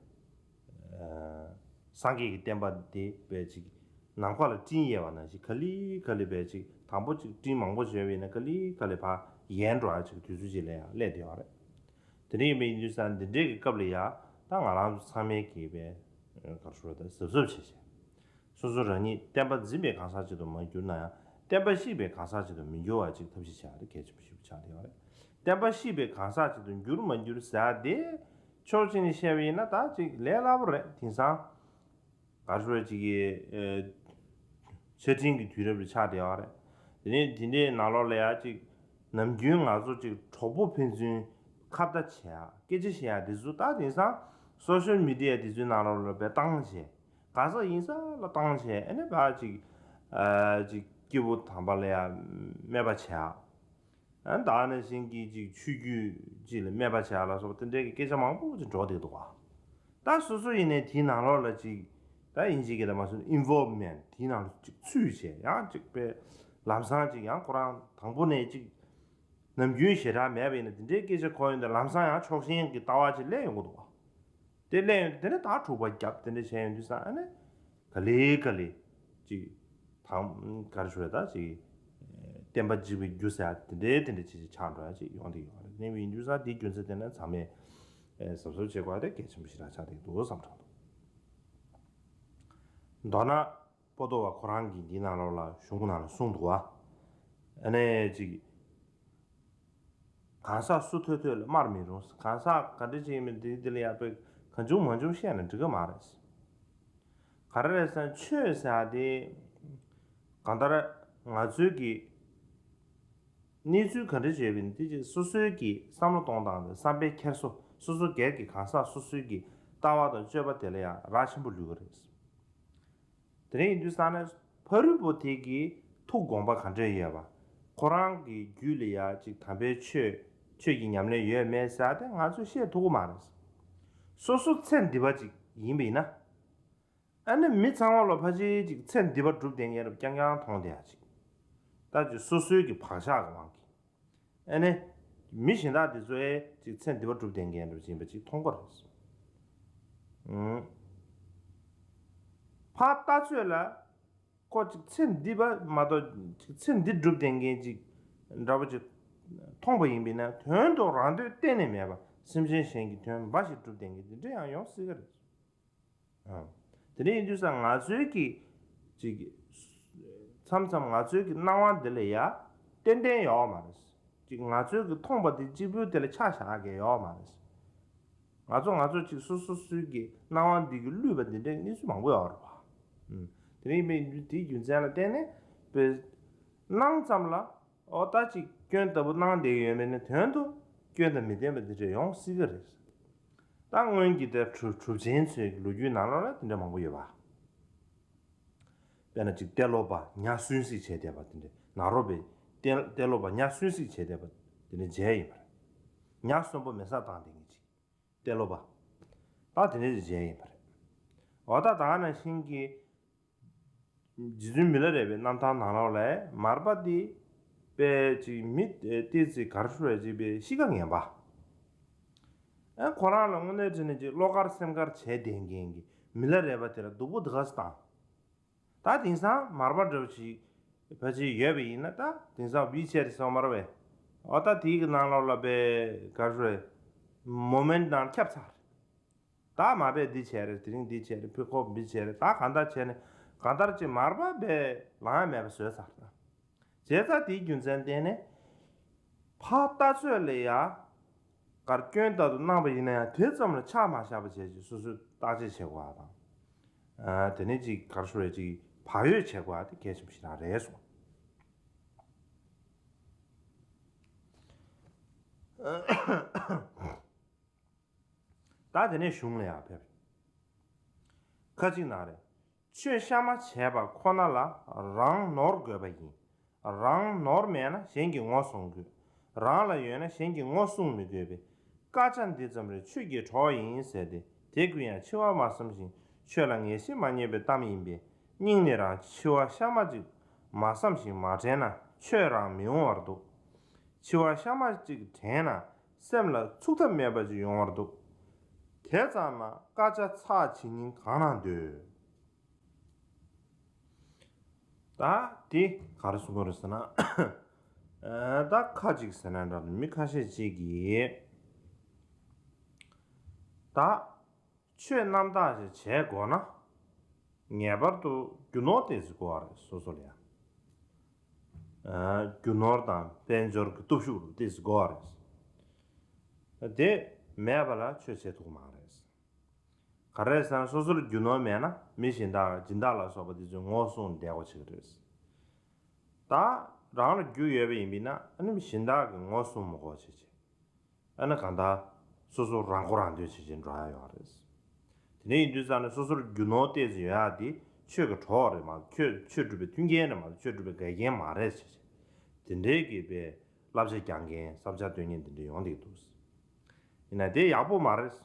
སངས་རྒྱས་ཀྱི་བསྟན་པ་འདི་དཔེ་ཅིག་ནམ་མཁའ་ལ་སྤྲིན་ཡལ་བ་ནང་བཞིན། ག་ལེ་ག་ལེ་དཔེ་ཅིག་དང་པོ་ཅིག་སྤྲིན་མང་པོ་བྱས་པ་ཡིན་ན་ག་ལེ་ག་ལེ་ཕར་ཡལ་འགྲོ་ཡ་ཅིག་དུས་ཚོད་ཅིག་ལ་ཡང་སླེབས་བསྡད་ཡོད་རེད། དེ་འདྲ་ཡིན་པ་ཡིན་དུས་ཙང་འདི་འདྲའི་གི་སྐབས་ལ་ཡ་ད་ང་རང་ཚོ་ཚང་མས་གི་དཔེ་ག་རེ་ཟེར་དགོས་རེད། གཟབ་གཟབ་བྱས་བྱས། སོ་སོ་རང་ཉིད་བསྟན་པ་འཛིན་པའི་གང་ཟག་ཅིག་ཏུ་མ་གྱུར་ན་ཡང་། བསྟན་པ་བཤིག་པའི་གང་ཟག་ཅིག་ཏུ་མི་འགྱུར་བ་ཅིག་ཐབས་ཤེས་བྱ་ཡ་དེ་གལ་ཆེན་པོ་ཞིག་ཆགས་བསྡད་ཡོད་རེད། བསྟན་པ་བཤིག་པའི་གང་ཟག་ཅིག་ཏུ་འགྱུར་མ་འགྱུར་ཟེར་ཡ་དེ་ཕྱོགས་གཅིག་ནས་བཤད་པ་ཡིན་ན་ད་ཅིག་ལས་སླ་པོ་རེད། དེང་སང་ག་རེ་ཟེར་དགོས་རེད། ཅིག་གི་ཆ་འཕྲིན་གྱི་དུས་རབས་ལ་ཆགས་བསྡད་ཡོད་རེད། དེ་ནས་དེ་འདྲའི་ནང་ལོགས་ལ་ཡ་ཅིག་ནམ་རྒྱུན་ང་ཚོ་ཅིག་གྲོགས་པོ་ཕན་ཚུན་ཁ་བརྡ་བྱེད་ཡ་སྐད་ཆ་བཤད་ཡ་དེ་ཚོ་ད་དེང་སང་སོ་ཤལ་མི་ཌི་ཡ་དེ་ཚོའི་ནང་ལོགས་ལ་དཔེ་བཏང་བྱས། ག་ས་ཡིན་ས་ལ་བཏང་བྱས། ཨ་ནི་ཕར་ཅིག་ཨ་ཅིག་སྐྱེས་བུ་དམ་པ་ལ་ཡ་སྨད་པ་བྱས། ཨ་ནི་ད་ནང་བཞིན་གྱི་ཅིག་ཆོས་བརྒྱུད་ཅིག་ལ་སྨད་པ་བྱས་ལ་སོགས་པ་དེ་འདྲའི་གི་སྐད་ཆ་མང་པོ་ཅིག་འགྲོ་བསྡད་འདུག་ག། ད་སོ་སོ་ཡིན་ནའི་དེའི་ནང་ལོགས་ལ་ཅིག་ད་དབྱིན་ཇིའི་སྐད་ལ་མ་སོང་ན་ཨིན་ཝོལ་མེན་ཊི། དེའི་ནང་ལ་ཅིག་ཚུད་བྱས། ཡང་ཅིག་དཔེ་ལམ་སང་ཅིག་ཡང་ཁོ་རང་དང་པོ་ནས་ཅིག་ནམ་རྒྱུན་ཞེ་དྲག་མེད་པ་ཡིན་ན་དེ་འདྲའི་སྐད་ཆ་གོ་ཡོང་དུས་ལམ་སང་ཡང་ཕྱོགས་ཞེན་གྱི་ལྟ་བ་ཅིག་སླེབས་ཡོང་གི་འདུག་ག། དེ་སླེབས་ཡོང་དུས་དེ་ནས་ད་འཁྲུག་པ་བརྒྱབ། དེ་འདྲ་བྱས་ཡོང་དུས་ཙང་ཨ་ནི་ག་ལེ་ག་ལེ་ཅིག་དང་ག་རེ་ཞུ་རེད། ད་ཅིག་བསྟན་པ་འཇིག་པའི་རྒྱུ་ཟེར་ཡ་དེ་འདྲའི་དེ་འདྲ་ཅིག་ཅིག་ཆགས་འགྲོ་ཡ་ཅིག་ཡོང་བསྡད་ཡོད་རེད། དེ་འདྲ་ཡིན་དུས་ཙང་དེའི་རྒྱུ་མཚན་དེ་ནི་ཚང་མས་གཟབ་གཟབ་བྱེད་དགོས་པ་དེ་གལ་ཆེན་པོ་ཞིག་རང་ཆགས་བསྡད་འདུག་བསམ་དྲན་འདུག། མདོར་ན། པོ་ཏོ་བ་ཁོ་རང་གིས་འདིའི་ནང་ལོགས་ལ་གཞུང་གི་ནང་ལ་གསུངས་འདུག་བ། ཨ་ནི་ཅིག་གང་ཟག་སུ་ཐོས་ཐོས་ལ་སྨྲར་མི་རུང་། གང་ཟག་ག་འདྲ་ཅིག་ཡིན་མིན་འདི་འདི་ལ་ཡ་དཔེ་གང་བྱུང་མང་བྱུང་བཤད་ན་འགྲིག་གི་མ་རེད། ག་རེ་རེད་ཟེར་ན་ཆོས་ཟེར་ཡ་དེ་གང་ལྟར་ང་ཚོའི་གི་གནས་ཚུལ་ག་འདྲ་ཅིག་ཡོད་པ་ཡིན་ན་དེ་ཅིག་སོ་སོའི་གི་བསམ་བློ་གཏོང་སྟངས་དང་བསམ་པའི་འཁྱེར་སོ། སོ་སོ་སྒེར་གྱི་གང་ཟག་སོ་སོའི་གི་ལྟ་བ་དང་སྤྱོད་པ་དེ་ལ་ཡང་རག་ཆེན་པོ་ལུས་ཀྱི་རེད། དེ་འདྲ་ཡིན་དུས་ཙང་ནས་ཕ་རོལ་པོ་དེ་གི་ཐུགས་དགོངས་པ་ག་འདྲ་ཡོད་པ། ཁོ་རང་གི་རྒྱུད་ལ་ཡ་ཅིག་དམ་པའི་ཆོས་ཆོས་ཀྱི་ཉམས་ལེན་ཡོད་མེད་ཟེར་ཡ་དེ་ང་ཚོས་ཤེས་ཐུབ་ཀྱི་མ་རེད། སོ་སོ་ཚེ་འདི་པ་ཅིག་ཡིན་པ་ཡིན་ན། ཨ་ནི་མི་ཚང་མ་ལ་ཕལ་ཆེར་ཅིག་ཚེ་འདི་པ་སྒྲུབ་བསྡད་མཁན་རབས་རྐྱང་རྐྱང་མཐོང་བསྡད་ཡ་ཅིག། ད་ཅིག་སོ་སོའི་གི་བག་ཆགས་ཀྱི་དབང་གིས། ཨ་ནི། མི་གཞན་དག་དེ་ཚོ་ཨེ་ཅིག་ཚེ་འདི་པ་སྒྲུབ་བསྡད་མཁན་འདྲ་ཅིག་ཡིན་པ་ཅིག་མཐོང་གི་རེད། ཨང་། ཕར་ལྟ་ཚོད་ལ། ཁོ་ཅིག་ཚེ་འདི་པ་མ་གཏོགས་ཅིག་ཚེ་འདི་སྒྲུབ་བསྡད་མཁན་ཅིག་འདྲ་པོ་ཅིག་མཐོང་པ་ཡིན་པས་ན། དོན་དུ་རང་དོན་གཏན་ནས་མེད་པ། སེམས་ཅན་གཞན་གྱི་དོན་འབའ་ཞིག་སྒྲུབ་བསྡད་མཁན་དེ་འདྲ་ཡང་ཡོང་སྲིད་ཀྱི་རེད། ཨང་། དེ་འདྲ་ཡིན་དུས་ཙང་ང་ཚོའི་གི་ཅིག་མཚམས་མཚམས་ང་ཚོའི་གི་སྣང་བ་འདི་ལ་ཡ་ཏན་ཏན་ཡོད་མ་རེད། ཅིག་ང་ཚོའི་གི་མཐོང་བ་འདི་གཅིག་པུའི་དེ་ལ་ཆ་བཞག་མཁན་ཡོད་མ་རེད། ང་ཚོ་ང་ཚོ་ཅིག་སོ་སོ་སོའི་གི་སྣང་བ་འདི་གི་བསླུས་པ་འདི་འདྲའི་གནས་ཚུལ་མང་པོ་ཡོད་རེད་བ། ཨང་། དེ་འདྲ་ཡིན་པའི་དེའི་རྒྱུ་མཚན་ལ་བརྟེན་ནས་དཔེ་སྣང་ཙམ་ལ། ཨོ་ད་ཅིག་སྐྱོན་ལྟ་བུ་སྣང་བསྡད་ཀྱི་ཡོད་མེད་ནི་དོན་དུ་སྐྱོན་དང་མི་ལྡན་པ་འདི་འདྲ་ཡོང་སྲིད་ཀྱི་རེད། ད་སྔོན་གྱི་དེ་གྲུབ་གྲུབ་ཆེན་ཚོའི་ལོ་རྒྱུས་ནང་ལོགས་ལ་དེ་འདྲ་མང་པོ་ཡོད་པ། དཔེར་ན་ཅིག་ཏེ་ལོ་པ་ཉ་སུན་སིག་བྱས་བསྡད་པ་དེ་འདྲ། ནཱ་རོ་པའི་ཏེ་ཏེ་ལོ་པ་ཉ་སུན་སིག་བྱས་བསྡད་པ་དེ་འདྲ་མཇལ་ཡིན་པ་རེད། ཉ་གསོན་པོ་མེ་སྲེག་བཏང་བསྡད་མཁན་ཅིག། ཏེ་ལོ་པ། ད་དེ་འདྲ་ཅིག་མཇལ་ཡིན་པ་རེད། འོ་ད་ད་ག་ནང་བཞིན་གྱི། རྗེ་བཙུན་མི་ལ་རས་པའི་རྣམ་ཐར་ནང་ལོགས་ལ་མར་པ་འདི་དཔེ་ཅིག་མི་ཏོག་ཙམ་ག་རེ་ཞུ་དགོས་རེད། ཅིག་དཔེ་གཤིས་ཀ་ངན་པ། ཨ་ཁོ་རང་ལ་དངོས་གནས་དྲང་གནས་ཅིག་བློ་དཀར་སེམས་དཀར་བྱས་བསྡད་མཁན་གྱི་མི་ལ་རས་པ་དེ་ལ་སྡུག་པོ་འདི་ག་ཚོད་བཏང་། ད་དེང་སང་མར་པ་འདྲ་པོ་ཞིག་ཕལ་ཆེར་ཡོད་པ་ཡིན་ན། ད་དེང་སང་ཝི་ཆེ་ཊི་ཟེར་བ་མ་རེད་པས། འོ་ད་དེའི་གི་ནང་ལོགས་ལ་དཔེ་ག་རེ་ཞུ་དགོས་རེད། མོ་མེན་ཊི་ནང་ཁྱབ་ཚར། ད་མ་དཔེ་འདི་བྱས་རེད། དེ་རིང་འདི་བྱས་རེད། ཕི་ཁོབ་འདི་བྱས་རེད། ད་གང་ལྟར་བྱས་ནས་ གང་ལྟར་ཅིག་མར་པ་བས་ལངས་མེད་པ་བཟོས་ཚར། བྱས་ཙང་དེའི་རྒྱུ་མཚན་བརྟེན་ནས་ཕར་ལྟ་ཚོད་ལ་ཡ་གར་སྐྱོན་ལྟར་དུ་གནང་པ་ཡིན་ན་ཡང་དེ་ཙམ་ལ་ཆགས་མ་བཞག་པ་བྱས་ཅིག་སོ་སོས་བརྟག་དཔྱད་བྱེད་དགོས་པ་དང་། དེ་ནས་ཅིག་གར་ཞུ་བའི་ཅིག་བག་ཡོད་བྱེད་དགོས་པ་དེ་གལ་ཆེན་པོ་ཞིག་རང་རེད་གསུངས། ད་དེ་ནས་གཞུང་ལ་ཡང་ཕེབས། ཁ་ཅིག་ན་རེ། ཆོས་གཤའ་མ་བྱས་པ་ཁོ་ན་ལ་རང་ནོར་དགོས་པ་ཡིན། རང་ནོར་མེད་ན་གཞན་གྱི་ངོ་སྲུང་དགོས། རང་ལ་ཡོད་ན་གཞན་གྱི་ངོ་སྲུང་མི་དགོས་པས། སྐད་ཆ་འདི་ཙམ་རེ་ཆོས་ཀྱི་གྲོགས་ཡིན་ཟེར་ཏེ་དེ་ཀུན་ཡང་འཆི་བ་མ་བསམ་ཞིང་ཆོས་ལ་ངེས་ཤེས་མ་རྙེད་པའི་གཏམ་ཡིན་པས། སྙིང་ནས་རང་འཆི་བ་གཤའ་མ་ཅིག་མ་བསམ་ཞིང་མ་དྲན་ན་ཆོས་རང་མི་འོང་བར་འདུག་འཆི་བ་གཤའ་མ་ཅིག་དྲན་ན་སེམས་ལ་ཚུགས་ཐབས་མེད་པ་ཅིག་ཡོང་བར་འདུག་དེ་ཙམ་ན་སྐད་ཆ་ཚར་བྱེད་སྙིང་གང་ན་འདོད། ད་དེ་ག་རེ་གསུང་གི་རེད་ཟེར་ན། ད་ཁ་ཅིག་ཟེར་ན་འདྲ་མི་ཁ་ཤས་ཅིག་གིས་ད་ཆོས་རྣམ་དག་ཅིག་བྱེད་དགོས་ན་ངེས་པར་དུ་རྒྱུ་ནོར་ཏོག་ཙམ་དགོས་པ་རེད། སོ་སོ་ལ་ཡང་རྒྱུ་ནོར་དང་དཔལ་འབྱོར་གྱི་སྟོབས་ཤུགས་ཏོག་ཙམ་དགོས་པ་རེད། དེ་མེད་པ་ལ་ཆོས་བྱེད་ཐུབ་མ་རེད། ག་རེ་ཟེར་ན་སོ་སོར་རྒྱུ་ནོར་མེད་ན་མི་གཞན་དག་སྦྱིན་བདག་ལ་སོགས་པ་དེ་ཚོའི་ངོ་སྲུང་བསྡད་དགོས་བྱེད་ཀྱི་རེད། ད་རང་ལ་རྒྱུ་ཡོད་པ་ཡིན་པས་ན་ཨ་ནི་མི་གཞན་དག་གི་ངོ་སྲུང་མི་དགོས་བྱེད་ཀྱི། ཨ་ནི་གང་ལྟར་སོ་སོ་རང་མགོ་རང་ཐོན་བྱེད་ཀྱི་འགྲོ་ཡ་ཡོད་རེད། དེ་འདྲ་ཡིན་དུས་ཙང་ནས་སོ་སོར་རྒྱུ་ནོར་ཏོག་ཙམ་ཡོད་ཡ་དེ་ཆོས་ཀྱི་གྲོགས་རེད་མ་གཏོགས་ཆོས་ཆོས་སྒྲུབ་པའི་མཐུན་རྐྱེན་རེད་མ་གཏོགས་ཆོས་སྒྲུབ་པའི་འགལ་རྐྱེན་མ་རེད་བྱེད་ཀྱི། དེ་འདྲའི་གི་པའི་བསླབ་བྱ་རྒྱག་མཁན་བསླབ་བྱ་སྟོན་མཁན་དེ་འདྲ་ཡོང་བསྡད་ཀྱི་འདུག་ཡིན་ན་དེ་ཡག་པོ་མ་རེད།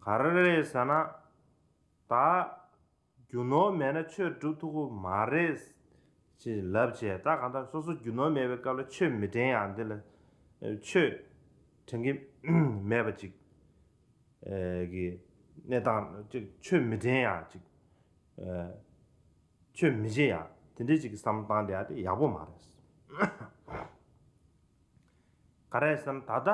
ག་རེ་རེད་ཟེར་ན། ད་རྒྱུ་ནོར་མེད་ན་ཆོས་སྒྲུབ་ཐུབ་ཀྱི་མ་རེད་ཅེས་ལབ་བྱས། ད་གང་ལྟར་སོ་སོ་རྒྱུ་ནོར་མེད་པའི་སྐབས་ལ་ཆོས་མི་དྲན་ཡ་འདི་ལ་ཆོས་དྲན་གྱི་མེད་པ་ཅིག་གི་གནས་སྟངས་ཅིག་ཆོས་མི་དྲན་ཡ་ཅིག་ཆོས་མི་བྱེད་ཡ་དེ་འདྲའི་ཅིག་གི་བསམ་བློ་བཏང་བསྡད་ཡ་དེ་ཡག་པོ་མ་རེད། ག་རེ་ཟེར་ན་ད་ལྟ་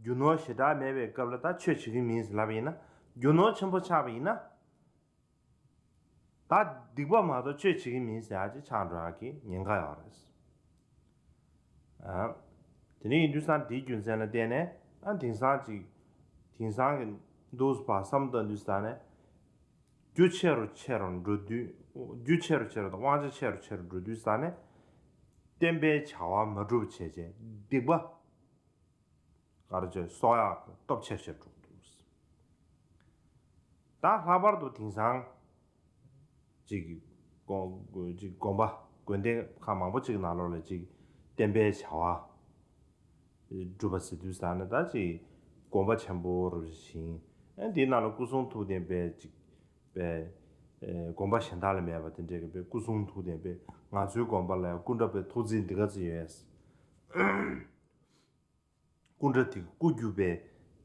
རྒྱུ་ནོར་ཞེ་དྲག་མེད་པའི་སྐབས་ལ་ད་ཆོས་བྱེད་ཀྱི་མིན་ཟེར་ལབ་པ་ཡིན་ན་རྒྱུ་ནོར་ཆེན་པོ་ཆགས་པ་ཡིན་ན། ད་སྡིག་པ་མ་གཏོགས་ཆོས་བྱེད་ཀྱི་མིན་ཟེར་ཡ་ཅིག་ཆགས་འགྲོ་ཡ་གི་ཉེན་ཁ་ཡོད་རེད། ཨ། དེ་འདྲ་ཡིན་དུས་ཙང་དེའི་རྒྱུ་མཚན་ལ་བརྟེན་ནས་ཨ་དེང་སང་ཅིག་དེང་སང་གི་འདུག་བ་བསམ་བཏང་དུས་ཙང་ནས་རྒྱུ་ཆེ་རུ་ཆེ་རུ་འགྲོ་དུས། རྒྱུ་ཆེ་རུ་ཆེ་རུ་དང་དབང་ཆ་ཆེ་རུ་ཆེ་རུ་འགྲོ་དུས་ཙང་ནས་བསྟན་པའི་བྱ་བ་མ་སྒྲུབ་བྱས་བྱས་སྡིག་པ། ག་རེ་བྱས་གསོག་ཡག་གི་སྟོབས་ཆེར་ཆེར་འགྲོ་གི་འདུག་ད་ལྷག་པར་དུ་དེང་སང་ཅིག་གི་དགོན་ཅིག་དགོན་པ་དགོན་སྡེ་ཁག་མང་པོ་ཅིག་ནང་ལོགས་ལ་ཅིག་བསྟན་པའི་བྱ་བ་སྒྲུབ་པ་ཟེར་དུས་ཙང་ནས་ད་ཅིག་དགོན་པ་ཆེན་པོ་རུ་ཞིག་ཨ་འདིའི་ནང་ལ་སྐུ་གསུང་ཐུགས་ལྡན་པའི་ཅིག་པའི་དགོན་པ་གཞན་དག་ལ་མེད་པ་དེ་འདྲའི་གི་པའི་སྐུ་གསུང་ཐུགས་ལྡན་པའི་ང་ཚོའི་དགོན་པ་ལ་ཡང་སྐུ་འདྲ་པའི་ཐོག་བརྩེགས་འདི་ག་ཚོད་ཡོད། སྐུ་འདྲ་དེ་སྐུ་རྒྱུ་བའི་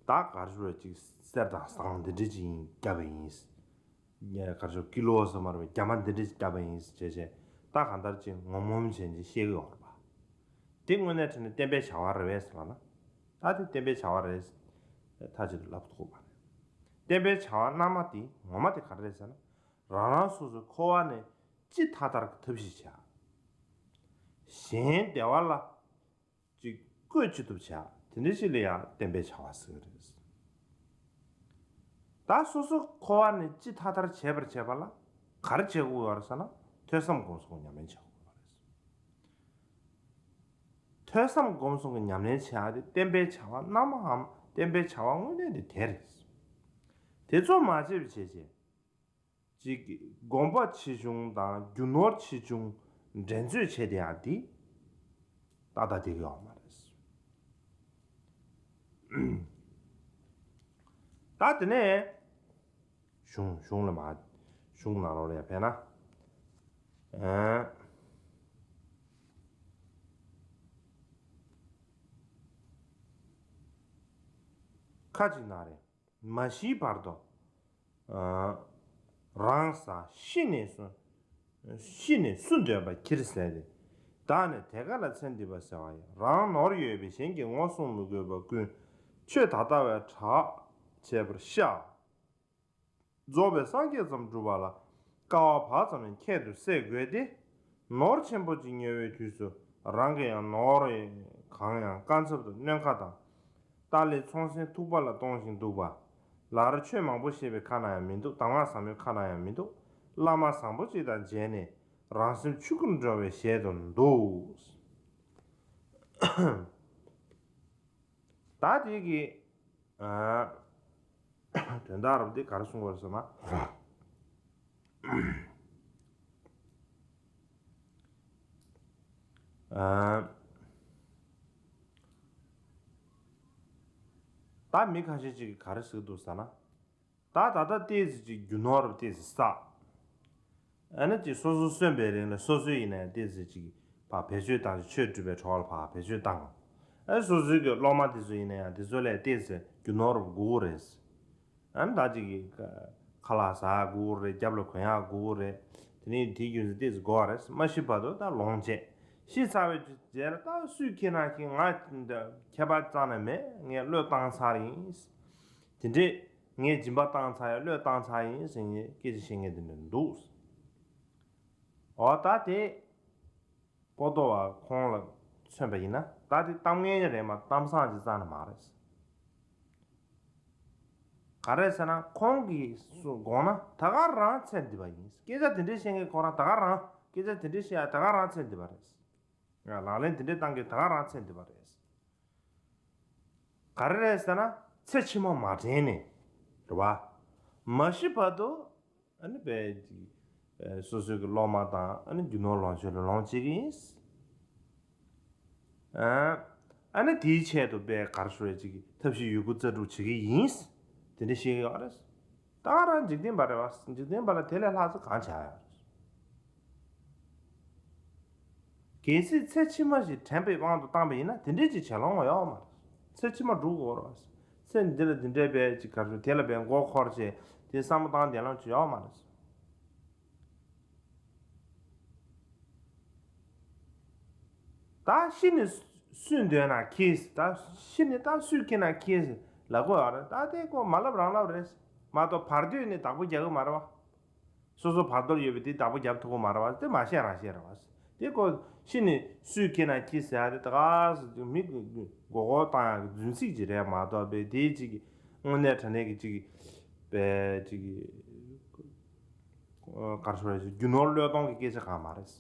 ད་གར་ཞོར་ཅིག་གསེར་དང་ཟངས་འདི་འདྲ་ཅིག་ཡིན་བརྒྱབ་པ་ཡིན། གར་ཞོར་ཀི་ལོ་ཟེར་མ་རེད་པས་རྒྱ་མ་འདི་འདྲ་ཅིག་བརྒྱབ་པ་ཡིན་བྱས་བྱས་ད་གང་ལྟར་ཅིག་ངོམ་ངོམ་བྱས་ནས་བཤད་ཀྱི་ཡོད་རེད་པ། དེ་དངོས་གནས་དྲན་ནས་བསྟན་པའི་བྱ་བ་རེད་པས་ཟེར་ལབ་ན། ད་དེ་བསྟན་པའི་བྱ་བ་རེད། མཐའ་གཅིག་ཏུ་ལབ་ཐུབ་པ་རེད། བསྟན་པའི་བྱ་བ་རྣལ་མ་དེ་ངོ་མ་དེ་ག་རེ་རེད་ཟེར་ན། རང་རང་སོ་སོའི་འཁོར་བ་ནས་ཅི་ཐར་ཐར་གྱི་ཐབས་ཤེས་བྱ། གཞན་བདེ་བ་ལ། ཅིག་བཀོད་ཅི་ཐུབ་བྱ། དེ་འདྲ་ཞིག་ལ་ཡང་བསྟན་པའི་བྱ་བ་ཟེར་གྱི་རེད། ད་སོ་སོ་འཁོར་བ་ནས་ཅི་ཐར་ཐར་བྱེད་པར་བྱེད་པ་ལ་ག་རེ་བྱེད་དགོས་པ་རེད་ཟེར་ན་ཐོས་བསམ་སྒོམ་གསུམ་ཉམས་ལེན་བྱེད་དགོས་པ་རེད། ཐོས་བསམ་སྒོམ་གསུམ་གྱི་ཉམས་ལེན་བྱེད་ཡག་དེ་བསྟན་པའི་བྱ་བ་རྣལ་མའམ་བསྟན་པའི་བྱ་བ་དངོས་གནས་དེ་དེ་རེད། དེ་ཚོ་མ་བྱས་པ་བྱས་བྱས། གཅིག་གིས་དགོན་པ་ཆེ་ཆུང་དང་རྒྱུ་ནོར་ཆེ་ཆུང་འགྲན་རྩོད་བྱེད་བསྡད་ཡག་འདི་ཏག་ཏག་འགྲིག་ཡོད་མ་རེད། ད་དེ་ནས་གཞུང་གཞུང་ལ་མ་གཞུང་ནང་ལོགས་ལ་ཡང་ཕེབས་ན། ཨ། ཁ་ཅིག་ན་རེ། མ་ཤིའི་བར་དུ། ཨ། རང་ས་ཤི་ནས་སུ། ཤི་ནས་སུ་འདོད་པ་ཁྱེར་ཟེར་ཏེ། བདག་ནི་དེ་ཀ་ལ་ཚེ་འདི་པ་ཟེར་བ་ཡི། རང་ནོར་ཡོད་པས་གཞན་གྱི་ངོ་སྲུང་མི་དགོས་པ་ཀུན། ཆོས་ད་ལྟ་བས་གྲགས་བྱེད་པར་ཤ། རྫོགས་པའི་སངས་རྒྱས་ཙམ་བསྒྲུབ་པ་ལ། དཀའ་བ་བག་ཙམ་ཡང་ཁྱད་དུ་བསད་དགོས་ཏེ། ནོར་ཆེན་པོ་ཅིག་ཉོ་བའི་དུས་སུ་རང་གི་ཡང་ནོར་གང་ཡང་དཀའ་ཚབ་ཏུ་གནོད་ཁ་དང་། ལྟག་ལས་ཚོང་ཟན་ཐུག་པ་ལ་གཏོང་བཞིན་འདུག་པ། ལར་ཆོས་མང་པོ་བཤད་པའི་ཁ་ན་ཡང་མི་འདུག་གདམས་ངག་ཟབ་མོའི་ཁ་ན་ཡང་མི་འདུག་བླ་མ་བཟང་པོ་ཅིག་དང་མཇལ་ནས་རང་སེམས་ཆུ་སྐྱོར་འགྲོ་བའི་ཞལ་དུ་འདུག་ད་དེ་གི་ཨ། དོན་དག་རབ་འདི་ག་རེ་གསུང་བར་སོང་ན། ཨ། ད་མི་ཁ་ཤས་ཅིག་གིས་ག་རེ་ཟེར་འདུག་ཟེར་ན། ད་ད་ལྟ་ཏོག་ཙམ་ཅིག་རྒྱུ་ནོར་རུ་ཏོག་ཙམ་བསགས། ཨ་ནི་ཅིག་སོ་སོ་གསོན་པའི་རིང་ལ་སོ་སོའི་ཡིན་ན་ཡང་ཏོག་ཙམ་ཅིག་ཕར་བེད་སྤྱོད་བཏང་ཞིང་ཆོས་སྒྲུབ་པའི་གྲོགས་ལ་ཕར་བེད་སྤྱོད་བཏང་། ཨ་ནི་སོ་སོའི་གི་སློབ་མ་དེ་ཚོ་ཡིན་ན་ཡང་དེ་ཚོ་ལས་ཏོག་ཙམ་རྒྱུ་ནོར་རུ་དགོས་ཀྱི་རེད། ཨ་ནི་ད་ཅིག་གི་ཁ་ལག་ཟ་ཡག་དགོས་ཀྱི་རེད། རྒྱབ་ལ་གོན་ཡག་དགོས་ཀྱི་རེད། དེ་ནས་དེའི་རྒྱུ་མཚན་ཏོག་ཙམ་དགོས་པ་རེད། མ་ཤི་བར་དུ་ད་ལོངས་སྤྱད། ཤི་ཚར་བའི་རྗེས་ལ་ད་སུས་ཁྱེར་ན་ཁྱེར། ང་ཁྱད་པར་རྩ་ནས་མེད། ངས་བློས་བཏང་ཚར་ཡིན། དེ་འདྲས། ངས་སྦྱིན་པ་བཏང་ཚར་ཡ། བློས་བཏང་ཚར་ཡིན་ཟེར་མཁན་སྐད་ཆ་བཤད་མཁན་དེ་འདྲ་འདུག་འོ་ད་དེ་པོ་ཏོ་བ་ཁོང་ལ་མཚོན་པ་ཡིན་ན། ད་དེ་གཏམ་ངན་རེད་མ། གཏམ་བཟང་ཅིག་རྩ་ནས་མ་རེད། ག་རེ་ཟེར་ན་ཁོང་གིས་སུ་དགོངས་ན་ད་ག་རང་ཚེ་འདི་པ་ཡིན། སྐད་ཆ་དེ་འདྲས་བཤད་མཁན་ཁོ་རང་ད་ག་རང་། སྐད་ཆ་དེ་འདྲས་བཤད་ཡ་ད་ག་རང་ཚེ་འདི་པ་རེད། ལག་ལེན་དེ་འདྲས་བཏང་མཁན་ད་ག་རང་ཚེ་འདི་པ་རེད། ག་རེ་རེད་ཟེར་ན་ཚེ་ཕྱི་མ་མ་དྲན་ནས་རེད་བ། མ་ཤི་བར་དུ་ཨ་ནི་བས་ཅིག་སོ་སོའི་གི་སློབ་མ་དང་ཨ་ནི་རྒྱུ་ནོར་ལོངས་སྤྱོད་ལ་ལོངས་སྤྱད་ཀྱི་ཡིན། ཨ་ནི་དེའི་ཆེད་དུ་བས་ག་རེ་ཞུ་རེད། ཅིག་ཐབས་ཤེས་ཡོད་རྒུ་རྩལ་སྤྲུགས་བྱེད་ཀྱི་ཡིན། དེ་འདྲ་བཤད་ཀྱི་ཡོད་རེད། ད་ག་རང་འཇིག་རྟེན་པ་རེད་བ། འཇིག་རྟེན་པ་ལ་དེ་ལས་ལྷག་ཙམ་གང་བྱ་ཡོད་རེད། གལ་སྲིད་ཚེ་ཕྱི་མ་ཞིག་དྲན་པའི་དབང་དུ་བཏང་པ་ཡིན་ན་དེ་འདྲས་ཅིག་བྱེད་ལོང་བ་ཡོད་མ་རེད། ཚེ་ཕྱི་མ་སྒྲུབ་དགོས་རེད་བ། ཚེ་འདི་ལ་འདི་འདྲས་པའི་ཅིག་ག་རེ་དེ་ལ་པའི་མགོ་འཁོར་བྱས་དེ་བསམ་བློ་བཏང་བསྡད་ལོང་ཅིག་ཡོད་མ་རེད། ད་ཤི་ནས་སུས་འདོན་ན་ཁྱེད། ད་ཤི་ནས་ད་སུས་ཁྱེར་ན་ཁྱེད་ལབ་དགོས་ཡོད་རེད། ད་དེ་ཁོ་མ་ལབ་རང་ལབ་རེད་མ་གཏོགས་བར་དོ་ནས་བདག་པོ་རྒྱག་གི་མ་རེད་བ། སོ་སོ་བར་དོར་ཡོད་པའི་དེ་བདག་པོ་རྒྱབ་ཐུབ་ཀྱི་མ་རེད་བ། དེ་མ་བཤད་རང་བཤད་རེད་བ། དེ་ཁོ་ཤི་ནས་སུས་ཁྱེར་ན་ཁྱེད་ཟེར་ཡ་དེ་ད་ག་ཟེར་མི་མགོ་སྐོར་བཏང་ཡག་གི་རྫུན་ཚིག་ཅིག་རེད་མ་གཏོགས་པའི་དེའི་ཅིག་གི་དངོས་གནས་དྲང་གནས་ཀྱི་ཅིག་གི་པའི་ཅིག་གི་ག་རེ་ཞུ་རེད། རྒྱུ་ནོར་བློས་གཏོང་གི་སྐད་ཆ་གང་མ་རེད།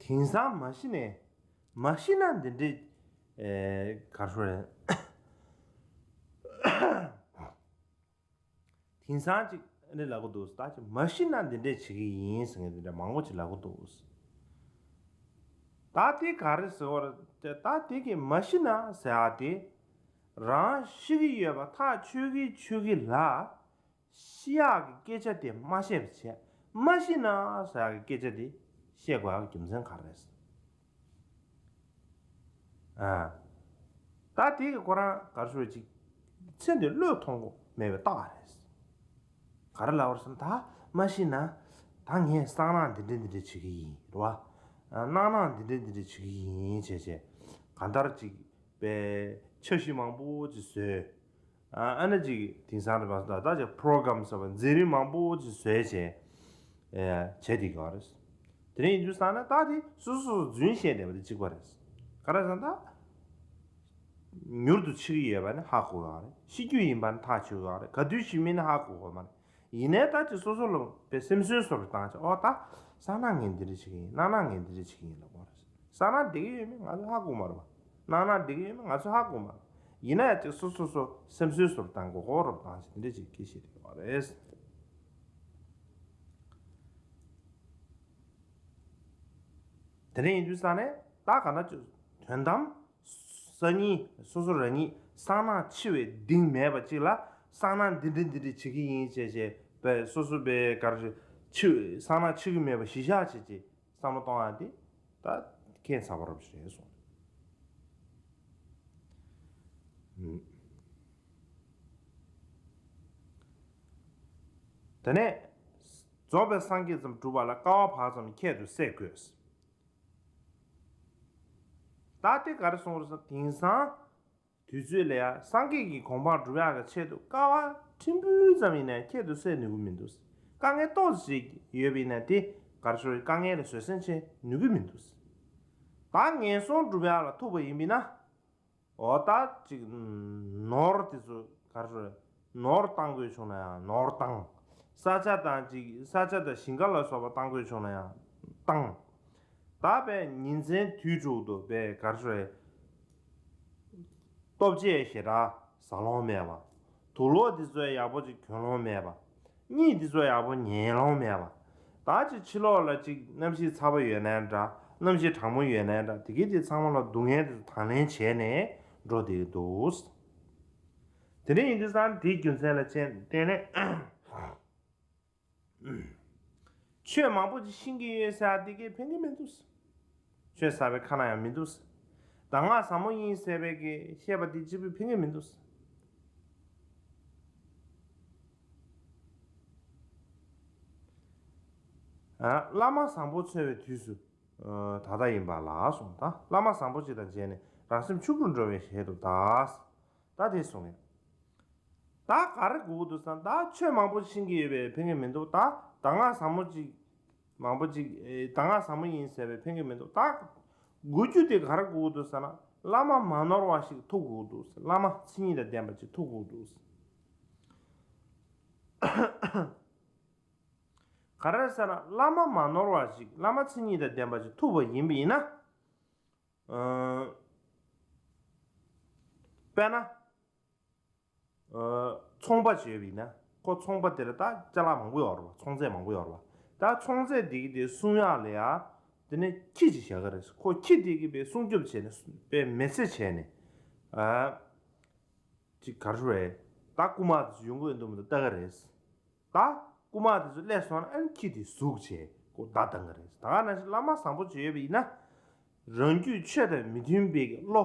དེང་སང་མ་ཤི་ནས། མ་ཤི་ན་འདི་འདྲས། ཨེ། ག་རེ་ཞུ་རེད། དེང་སང་ཅིག་ཨ་ནི་ལབ་གི་འདུག་ད་ཅིག་མ་ཤི་ན་འདི་འདྲས་བྱེད་ཀྱི་ཡིན་ཟེར་མཁན་འདི་འདྲ་མང་པོ་ཅིག་ལབ་གི་འདུག་ད་དེ་ག་རེ་ཟེར་བ་རེད། ད་དེ་གི་མ་ཤི་ན་ཟེར་ཡ་དེ། རང་ཤི་གི་ཡོད་པ་ཐག་ཆོད་ཀྱི་ཆོད་ཀྱི་ལ། ཤི་ཡག་གི་སྐད་ཆ་དེ་མ་བཤད་པ་བྱས། མ་ཤི་ན་ཟེར་ཡག་གི་སྐད་ཆ་དེ་བཤད་དགོས་ཡག་གི་རྒྱུ་མཚན་ག་རེ་རེད། ཨ། ད་དེ་གི་ཁོ་རང་ག་རེ་ཞུ་རེད། ཅིག་ཚེ་འདི་བློས་ཐོངས་དགོས་མེད་པའི་རྟགས་རེད། ག་རེ་ལབ་པ་རེད་ཟེར་ན། ད་མ་ཤི་ན་ད་ངས་བསགས་སྣང་འདི་འདྲ་འདི་འདྲ་བྱེད་ཀྱི་ཡིན་རེད་བ། སྣང་སྣང་འདི་འདྲ་འདི་འདྲ་བྱེད་ཀྱི་ཡིན་བྱས་བྱས། གང་ལྟར་ཅིག་པའི་འཆར་གཞི་མང་པོ་ཅིག་བཟོས། ཨ་ནི་ཅིག་དེང་སང་རེད་པ། ད་ཅིག་པོ་རོ་གྷ་རམ་ཟེར་བ་འཛིན་རིམ་མང་པོ་ཅིག་བཟོས་བྱས། བྱས་བསྡད་ཀྱི་ཡོད་རེད། དེ་ནས་ཡིན་དུས་ཙང་ན་ད་དེ་སོ་སོ་སོ་རྫུན་བཤད་བསྡད་པ་དེ་གཅིག་པ་རེད། ག་རེ་ཟེར་ན་ད། མྱུར་དུ་འཆི་གི་ཡོད་པ་ནི་ཧ་གོ་ཡོད་རེད། ཤི་རྒྱུ་ཡིན་པ་ནི་ཐག་ཆོད་ཡོད་རེད། ག་དུས་ཤི་མིན་ནི་ཧ་གོ་གི་མ་རེད། ཡིན་ནའི་ད་ཅིག་སོ་སོ་ལ་པའི་སེམས་གསོའི་བཟོ་འདྲ་བཏང་བྱས། ཨོ་ད། བསགས་སྣང་ངས་འདི་འདྲ་བྱེད་ཀྱི་ཡིན། སྣང་སྣང་ངས་འདི་འདྲ་བྱེད་ཀྱི་ཡིན་ལབ་དགོས་རེད། བསགས་སྣང་བསྡད་ཀྱི་ཡོད་མེད་ང་ཚོ་ཧ་གོ་མ་རེད་པ། སྣང་སྣང་བསྡད་ཀྱི་ཡོད་མེད་ང་ཚོ་ཧ་གོ་མ་རེད། ཡིན་ན་ཡང་ཅིག་སོ་སོ་སོ་སེམས་གསོའི་བཟོ་འདྲ་བཏང་དགོས་ཁོ་རུ་བཏང་བྱས་འདི་འདྲ་ཅིག་སྐད་བཤད་བསྡད་ཡོད་རེད། དེ་འདྲ་ཡིན་དུས་ཙང་ནས་ད་ག་ན་ཅིག་དོན་དམ། སང་ཉིན་སོ་སོ་རང་ཉིད་བསགས་སྣང་འཆི་བའི་གདེང་མེད་པ་ཅིག་ལ། བསགས་སྣང་འདི་འདྲ་འདི་འདྲ་བྱེད་ཀྱི་ཡིན་བྱས་བྱས་པས་སོ་སོ་པའི་གར་འཆི་བསགས་སྣང་འཆི་གི་མེད་པ་གཞི་བཞག་བྱས་བྱས་བསམ་བློ་གཏོང་ཡ་དེ་ད་ཁྱད་མཚར་པོ་རབ་ཞིག་རེད་གསུངས། ཨུམ། དེ་ནས་རྫོགས་པའི་སངས་རྒྱས་ཙམ་སྒྲུབ་པ་ལ་དཀའ་བ་བག་ཙམ་ཁྱད་དུ་བསད་དགོས། ད་དེ་ག་རེ་གསུངས་རེད་ཟེར་ན། དེང་སང་ དུས་ཚོད་ལ་ཡང་སངས་རྒྱས་ཀྱི་གོ་འཕང་སྒྲུབ་ཡག་གི་ཆེད་དུ་དཀའ་བ་ཕྲན་བུ་ཙམ་ཡིན་ནའི་ཁྱད་དུ་བསད་ནུས་ཀྱི་མི་འདུག་དཀའ་ངལ་ཏོག་ཙམ་ཞིག་ཡོད་པ་ཡིན་ན་དེ་ག་རེ་ཟེར་དཀའ་ངལ་ལ་བཟོད་བསྲན་བྱེད་ནུས་ཀྱི་མི་འདུག་ད་ངན་སོང་སྒྲུབ་ཡག་ལ་ཐུག་པ་ཡིན་པ་ཡིན་ན། འོ་ད་ཅིག་ནོར་དེ་ཚོ་ག་རེ་ཟེར་ནོར་བཏང་དགོས་བྱུང་ན་ཡང་ནོར་བཏང་། ས་ཆ་དང་ཅིག་ས་ཆ་དང་ཞིང་ཁ་ལ་སོགས་པ་བཏང་དགོས་བྱུང་ན་ཡང་བཏང་། ད་བས་ཉིན་མཚན་དུས་དྲུག་ཏུ་བས་ག་རེ་ཟེར། ལྟོ་ཆས་ཞེ་དྲག་ཟ་ལོང་མེད་པ། དུག་ལོག་འདི་ཚོ་ཡག་པོ་ཅིག་གྱོན་ལོང་མེད་པ། གཉིད་འདི་ཚོ་ཡག་པོ་ཉལ་ལོང་མེད་པ། ད་ཅིག་ཕྱི་ལོགས་ལ་ཅིག་གནམ་གཤིས་ཚ་པོ་ཡོད་ནའི་འདྲ། གནམ་གཤིས་གྲང་མོ་ཡོད་ནའི་འདྲ། དེ་གའི་དེ་ཚང་མ་ལ་སྡུག་བསྔལ་དེ་ཚོ་དང་ལེན་བྱས་ནས་འགྲོ་བསྡད་ཀྱི་འདུག་དེ་འདྲ་ཡིན་དུས་ཙང་དེའི་རྒྱུ་མཚན་ལ་བརྟེན་ནས། ཆོས་མང་པོ་ཅིག་ཤེས་ཀྱི་ཡོད་ཟེར་ཡ་དེ་གས་ཕན་གྱི་མི་འདུག་ཆོས་ཟབ་པའི་ཁ་ན་ཡང་མི་འདུག་གདམས་ངག་ཟབ་མོ་ཡིན་ཟེར་བའི་གི་བཤད་པ་དེ་གཅིག་པུས་ཕན་གྱི་མི་འདུག་ཨ། བླ་མ་བཟང་པོ་འཚོལ་བའི་དུས་སུ་ད་ལྟ་ཡིན་པ་ལགས་གསུངས། ད་བླ་མ་བཟང་པོ་ཅིག་དང་མཇལ་ནས་རང་སེམས་ཆོས་སྐུར་འགྲོ་བའི་ཞལ་དུ་གདའ། ད་དེ་གསུངས་ཡོད། ད་ག་རེ་དགོས་ཀྱི་འདུག་ཟེར་ན། ད་ཆོས་མང་པོ་ཤེས་ཀྱི་ཡོད་པས་ཕན་གྱི་མི་འདུག་ད་གདམས་ངག་ཟབ་མོ་ཅིག་མང་པོ་ཅིག་ཨེ། གདམས་ངག་ཟབ་མོ་ཡིན་ཟེར་བས་ཕན་གྱི་མི་འདུག་ད་དགོས་རྒྱུ་དེ་ག་རེ་དགོས་ཀྱི་འདུག་ཟེར་ན། བླ་མ་མ་ནོར་བ་ཞིག་ཐུག་དགོས་ཀྱི་འདུག་བླ་མ་མཚན་ཉིད་དང་ལྡན་པ་ཅིག་ཐུག་དགོས་ཀྱི་འདུག་ག་རེ་ཟེར་ན། བླ་མ་མ་ནོར་བ་ཞིག་བླ་མ་མཚན་ཉིད་དང་ལྡན་པ་ཞིག་ཐུག་པ་ཡིན་པ་ཡིན་ན། ཨ། དཔེར་ན། ཚོང་པ་བྱས་པ་ཡིན་ན། ཁོ་ཚོང་པ་དེ་ལ་ད་ཅ་ལག་མང་པོ་ཡོད་རེད་པ། ཚོང་རྫས་མང་པོ་ཡོད་རེད་པ། ད་ཚོང་རྫས་དེ་གི་དེ་སྲུང་ཡག་ལ་ཡ། དེ་ནས་ཁྱི་ཅིག་བཞག་གི་རེད། ཁོ་ཁྱི་དེ་གི་དཔེ་སྲུང་སྐྱོབ་བྱས་ནས་དཔེ་མེ་འཚེ་བྱས་ནས། ཨ། ཅིག་ག་རེ་རེད། ད་རྐུ་མ་དེ་ཚོ་ཡོང་གི་ཡོད་འདུག་མི་འདུག་ལྟ་གི་རེད། ད་རྐུ་མ་དེ་ཚོ་སླེབས་སོང་ན་ཨ་ནི་ཁྱི་དེ་ཟུག་བྱས་ཁོ་བརྡ་བཏང་གི་རེད། ད་ག་ནང་བཞིན་བླ་མ་བཟང་པོ་ཅིག་ཡོད་པ་ཡིན་ན། རང་རྒྱུད་ཆོས་དང་མི་མཐུན་པའི་བློ།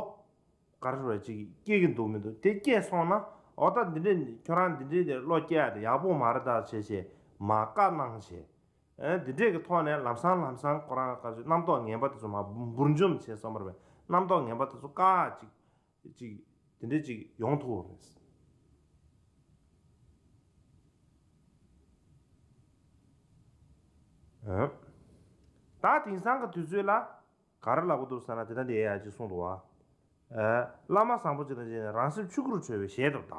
ག་རེ་རེད་ཅིག་སྐྱེ་གི་འདུག་མི་འདུག་དེ་སྐྱེས་སོང་ན། འོ་ད་འདི་འདྲས་ཁྱོད་རང་འདི་འདྲས་དེ་བློ་སྐྱེ་ཡ་དེ་ཡག་པོ་མ་རེད་ད་བྱས་བྱས་མ་བཀའ་གནང་བྱས། ཨེ། འདི་འདྲས་ཀྱི་ཐོག་ནས་ལམ་སང་ལམ་སང་ཁོ་རང་ག་ཚོད་རྣམ་རྟོག་ངན་པ་དེ་ཚོ་མ་འབུར་འཇོམས་བྱས་སོང་བ་རེད་པས། རྣམ་རྟོག་ངན་པ་དེ་ཚོ་བཀག་ཅིག་ཅིག་དེ་འདྲས་ཅིག་ཡོང་ཐུབ་རེད། ཨེ། ད་དེང་སང་གི་དུས་ཚོད་ལ། ག་རེ་ལབ་ཀྱི་འདུག་ཟེར་ན། དེ་ད་འདི་ཡ་ཅིག་གསུངས་འདུག་བ། ཨ། བླ་མ་བཟང་པོ་ཅིག་དང་མཇལ་ནས་རང་སེམས་ཆོས་སྐུར་གྲོལ་བའི་ཞལ་དུ་གདའ།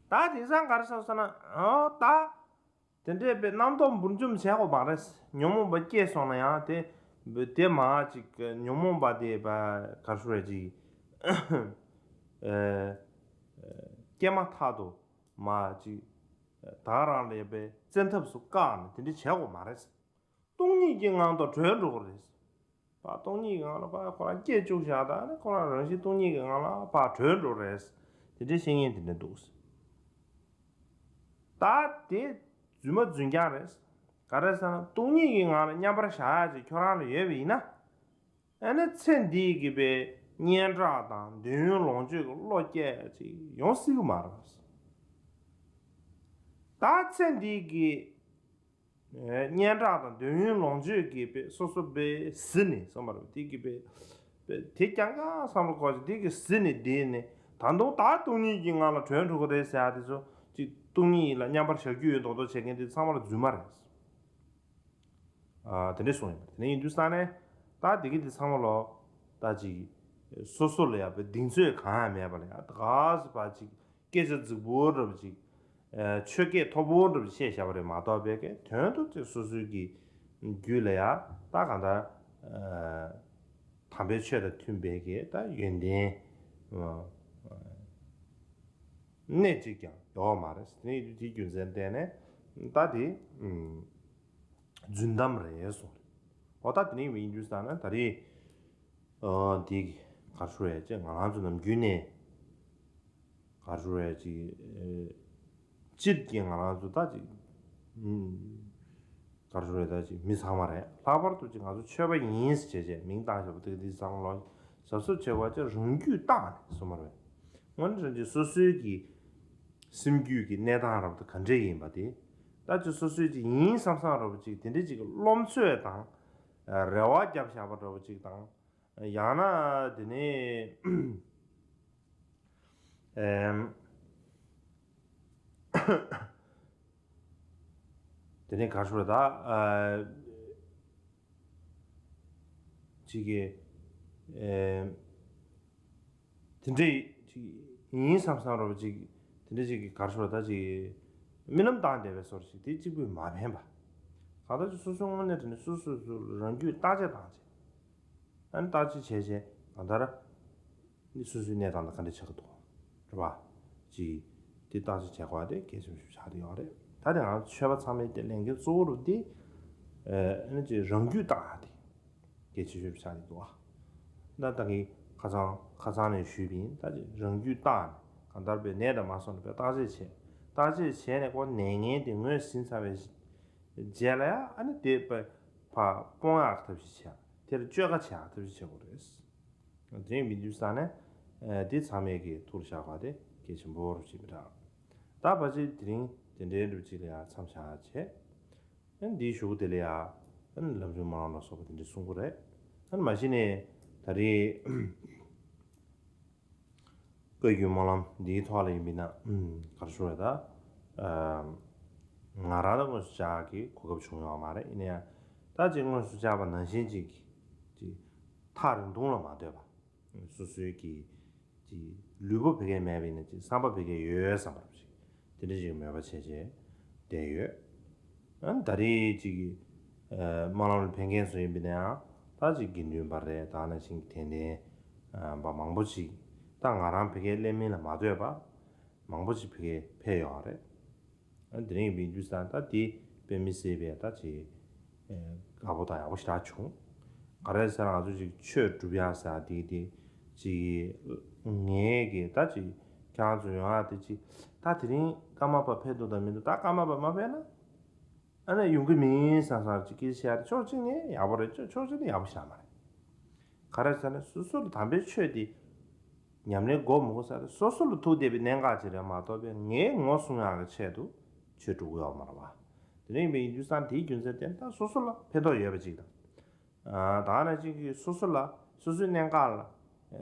ད་དེང་སང་ག་རེ་ཟེར་ཟེར་ན། ཨོ་ད། དེ་འདྲས་པའི་རྣམ་རྟོག་འབུར་འཇོམས་བྱེད་དགོས་མ་རེད། ཉོན་མོངས་པ་སྐྱེས་སོང་ན་ཡང་དེ། དེ་མ་ཅིག་ཉོན་མོངས་པ་དེ་བ་ག་རེ་ཟེར་ཅིག་ཨ། སྐྱེས་མ་ཐག་ཏུ་མ་ཅིག་ད་ག་རང་ལ་ཡོད་པའི་བཙན་ཐབས་སུ་བཀག་ནས་དེ་འདྲས་བྱེད་དགོས་མ་རེད། སྟོང་ཉིད་ཀྱི་ངང་དུ་གྲོལ་འགྲོ་གི་རེད། པ་སྟོང་ཉིད་ཀྱི་ངང་ལ་པ་ཁོ་རང་སྐྱེས་བཅུག་བཞག་ད་ནི་ཁོ་རང་རང་བཞིན་སྟོང་ཉིད་ཀྱི་ངང་ལ་པ་གྲོལ་འགྲོ་རེད། དེ་འདྲའི་བཤད་མཁན་དེ་འདྲ་འདུག་ད་དེ་རྫུན་མ་རྫུན་རྐྱང་རེད། ག་རེ་ཟེར་ན་སྟོང་ཉིད་ཀྱི་ངང་ལ་མཉམ་པར་བཞག་ཡག་ཅིག་ཁྱོད་རང་ལ་ཡོད་པ་ཡིན་ན། ཨ་ནི་ཚེ་འདིའི་གི་པའི་སྙན་གྲགས་དང་འདོད་ཡོན་ལོངས་སྤྱོད་ཀྱི་བློ་སྐྱེ་ཡག་ཅིག་ཡོང་སྲིད་གི་མ་རེད། ད་ཚེ་འདིའི་གི་སྙན་གྲགས་དང་འདོད་ཡོན་ལོངས་སྤྱོད་ཀྱི་དཔེ་སོ་སོ་དཔེ་ཟིན་ནས་སོང་བ་རེད། དེ་གི་དཔེ་དཔེ་དེ་རྐྱང་རྐྱང་བསམ་བློ་འཁོར་ཞིང་དེ་གི་ཟིན་ནས་བསྡད་ནས་ད་དུང་ད་སྟོང་ཉིད་ཀྱི་ངང་ལ་གྲོལ་འགྲོ་གི་རེད་ཟེར་ཡ་དེ་ཚོ་ཅིག་སྟོང་ཉིད་ལ་མཉམ་པར་བཞག་རྒྱུ་ཡོད་མདོག་མདོག་བྱེད་མཁན་དེ་ཚང་མ་ལ་རྫུན་མ་རེད། ཨ། དེ་འདྲས་གསུངས་ཡོད་པ་རེད། དེ་འདྲ་ཡིན་དུས་ཙང་ནས་ད་དེ་གི་དེ་ཚང་མ་ལོ་ད་ཅིག་སོ་སོ་ལ་ཡ་དཔེ་གདེང་ཚོད་གང་ཡང་མེད་པ་ལ་ཡ་ད་ག་ཟེ་བ་ཅིག་སྐད་ཆ་རྫིག་པོ་འདྲ་པོ་ཅིག་ཨ། ཆོས་སྐད་མཐོ་པོ་འདྲ་པོ་ཅིག་བཤད་བཞག་པ་རེད་མ་གཏོགས་པའི་གི་དོན་དུ་ཅིག་སོ་སོའི་གི་རྒྱུད་ལ་ཡ་ད་གང་ལྟར་ཨ། དམ་པའི་ཆོས་དང་མཐུན་པའི་གི་ད་ཡོན་ཏན་ཨ། གནད་གཅིག་ཀྱང་ཡོད་མ་རེད། དེ་ནས་དེའི་རྒྱུ་མཚན་བརྟེན་ནས་ད་དེ་ཨ། རྫུན་གཏམ་རེད་གསུངས་རེད། འོ་ད་དེ་ནས་ཡིན་དུས་ཙང་ན་ད་རེས་ཨ། དེ་གི་ག་རེ་ཞུ་ཡ་ཅེ་ང་རང་ཚོ་ནམ་རྒྱུན་ནས་ག་རེ་ཞུ་ཡ་ཅིག་ཨ། སྤྱིར་གྱི་ང་རང་ཚོ་ད་ཅིག་ཨ། ག་རེ་ཞུ་ཡ་ད་ཅིག་མི་ཚང་མ་རེད། ལྷག་པར་དུ་ཅིག་ང་ཚོ་ཆོས་པ་ཡིན་ཟེར་བྱས་བྱས་མིང་བཏགས་བཞག་པ་དེ་ག་དེ་ཚང་མ་ལོ་གཟབ་གཟབ་བྱེད་དགོས་ཅེ་རང་རྒྱུད་བརྟག་ནས་གསུངས་པ་རེད། དངོས་གནས་དྲང་གཅིག་སོ་སོའི་གི་སེམས་རྒྱུད་ཀྱི་གནས་སྟངས་རབ་ཏུ་ག་འདྲས་ཡིན་པ་དེ། ད་ཅིག་སོ་སོའི་ཅིག་ཡིན་བསམ་བསམ་རབ་ཅིག་དེ་འདྲས་ཅིག་གི་རློམ་ཚོད་དང་། རེ་བ་བརྒྱབ་བཞག་པ་འདྲ་བོ་ཅིག་དང་། ཡང་ན་དེ་ནས་ཨེམ། དེ་ནས་ག་རེ་ཞུ་དགོས་རེད་ད། ཨ། ཅིག་གི་ཨེམ། དེ་འདྲ་ཅིག་ཡིན་བསམ་བསམ་རོ་ཅིག་དེ་འདྲ་ཅིག་གི་ག་རེ་ཞུ་དགོས་རེད་ད། ཅིག་རྨི་ལམ་བཏང་བསྡད་པའི་བཟོ་འདྲ་ཅིག་དེ་གཅིག་པུས་མ་ཕན་པ། གང་ལྟར་ཅིག་སོ་སོའི་དངོས་གནས་དྲང་གནས་སོ་སོ་སོ་རང་རྒྱུད་བརྟག་དཔྱད་བཏང་བྱས། ཨ་ནི་བརྟག་དཔྱད་བྱས་བྱས་གང་ལྟར་ནི་སོ་སོའི་གནས་སྟངས་དང་ག་འདྲ་ཆགས་ཀྱི་འདུག་རེད་པ། ཅིག་དེ་བརྟག་དཔྱད་བྱེད་དགོས་པ་དེ་གལ་ཆེན་པོ་ཞིག་ཆགས་བསྡད་ཡོད་རེད། ད་དེ་ང་ཚོ་ཆོས་པ་ཚང་མའི་དེ་ལས་འགན་གཙོ་བོ་རུ་དེ་ཨ་ནི་ཅིག་རང་རྒྱུད་བརྟག་ཡ་དེ་གལ་ཆེ་ཤོས་ཆགས་བསྡད་འདུག་ཨ། ད་ད་གིན་ཁ་སང་ཁ་སང་ནས་ཞུས་པ་ཡིན། ད་ཅིག་རང་རྒྱུད་བརྟག་ནས་གང་ལྟར་པའི་ནད་དང་མ་སོང་ནས་པའི་བརྟག་དཔྱད་བྱས། བརྟག་དཔྱད་བྱས་ནས་ཁོ་ནད་ངན་དེ་ངོས་ཟིན་ཚར་བའི་རྗེས་ལ་ཡང་ཨ་ནི་དེ་ཕར་སྤོང་ཡག་ཐབས་ཤེས་བྱས། དེར་བཅོས་ཁ་བྱེད་ཡག་ཐབས་ཤེས་བྱེད་དགོས་རེད། དེ་ཡིན་དུས་ཙང་ནས་འདི་ཚང་མས་ཀྱི་ཐུགས་ལ་བཞག་པ་དེ་གལ་ཆེན་པོ་རུ་བྱེད་པ་འདྲ། ད་ཕལ་ཆེར་དེ་རིང་དེ་འདྲའི་འདྲ་ཅིག་ལ་ཡང་མཚམས་བཞག་བྱས། འདིའི་གཞུག་གུ་དེ་ལ་ཡང་ལམ་རིམ་སྨོན་ལམ་ལ་སོགས་པ་དེ་འདྲ་གསུང་གི་རེད། མ་གཞི་ནས་ད་རེས། བཀའ་བརྒྱུད་སྨོན་ལམ་འདིའི་ཐོག་ལ་ཡིན་པས་ན་ག་རེ་ཞུ་དགོས་རེད་ད། ང་རང་ལ་དངོས་སུ་བཅར་གྱི་གོ་སྐབས་བྱུང་ཡོད་མ་རེད། ཡིན་ན་ཡང་ད་ཅིག་དངོས་སུ་བཅར་བ་ནང་བཞིན་ཅིག་ཅིག་ཐག་རིང་ཐུང་ལ་མ་ལྟོས་པ། སོ་སོའི་གི་ཅིག་ལུས་པོ་ཕ་གིར་མེད་པ་ཡིན་ན་ཅིག་བསམ་པ་ཕ་གིར་ཡོད་བསམ་པ་ཅིག་དེ་འདྲ་ཅིག་མོས་པ་བྱས་བྱས་བསྡད་ཡོད། ཨ་ནི་ད་རེས་ཅིག་གི་ཨ་སྨོན་ལམ་ལ་ཕེབས་མཁན་ཚོ་ཡིན་པ་ཡིན་ན་ཡང་ད་ཅིག་དགེ་འདུན་པ་རེད། ད་ནང་བཞིན་གྱི་དད་ལྡན་པ་མང་པོ་ཅིག་ད་ང་རང་ཕ་གིར་སླེབས་མིན་ལ་མ་ལྟོས་པ་མང་པོ་ཅིག་ཕ་གིར་ཕེབས་ཡོད་རེད། ཨ་ནི་དེ་རིང་ཡིན་དུས་ཙང་ད་དེ་དཔེ་མི་སྲིད་པའི་ད་ཅིག་ཨ་དགའ་པོ་དང་ཡག་པོ་ཞེ་དྲག་བྱུང་། ག་རེ་ཟེར་ན་ང་ཚོ་ཅིག་ཆོས་སྒྲུབ་ཡག་ཟེར་དེ་དེ་ཅིག་ངས་ཀྱི་ད་ཅིག་ཁྱེད་རང་ཚོ་ཡོང་ཡག་དེ་ཅིག་ད་དེ་རིང་ཀརྨ་པ་ཕེབས་འདུག་དང་མི་འདུག་ད་ཀརྨ་པ་མ་ཕེབས་ན། ཨ་ནི་ཡོང་གི་མིན་བསམ་བསམ་ཅིག་སྐད་ཆ་བཤད་ཡ་ཕྱོགས་གཅིག་ནས་ཡག་པོ་རེད། ཕྱོགས་ཕྱོགས་གཅིག་ནས་ཡག་པོ་བཞག་མ་རེད། ག་རེ་ཟེར་ན་སོ་སོ་ལ་དམ་པའི་ཆོས་དེ་ཉམས་ལེན་དགོས་མི་དགོས་ཟེར་ན་སོ་སོ་ལ་ཐུག་བསྡད་པའི་གནད་འགག་ཅིག་རེད་མ་གཏོགས་པའི་ངས་ངོ་སྲུང་ཡག་གི་ཆེད་དུ་ཆོས་སྒྲུབ་ཀྱི་ཡོད་མ་རེད་བ། དེ་འདྲ་ཡིན་པ་ཡིན་དུས་ཙང་དེའི་རྒྱུ་མཚན་དེ་ད་སོ་སོ་ལ་ཕན་ཐོགས་ཡོད་པ་ཅིག་དང་། ཨ་ད་ག་ནང་བཞིན་གྱི་སོ་སོ་ལ་སོ་སོའི་གནད་འགག་ལ་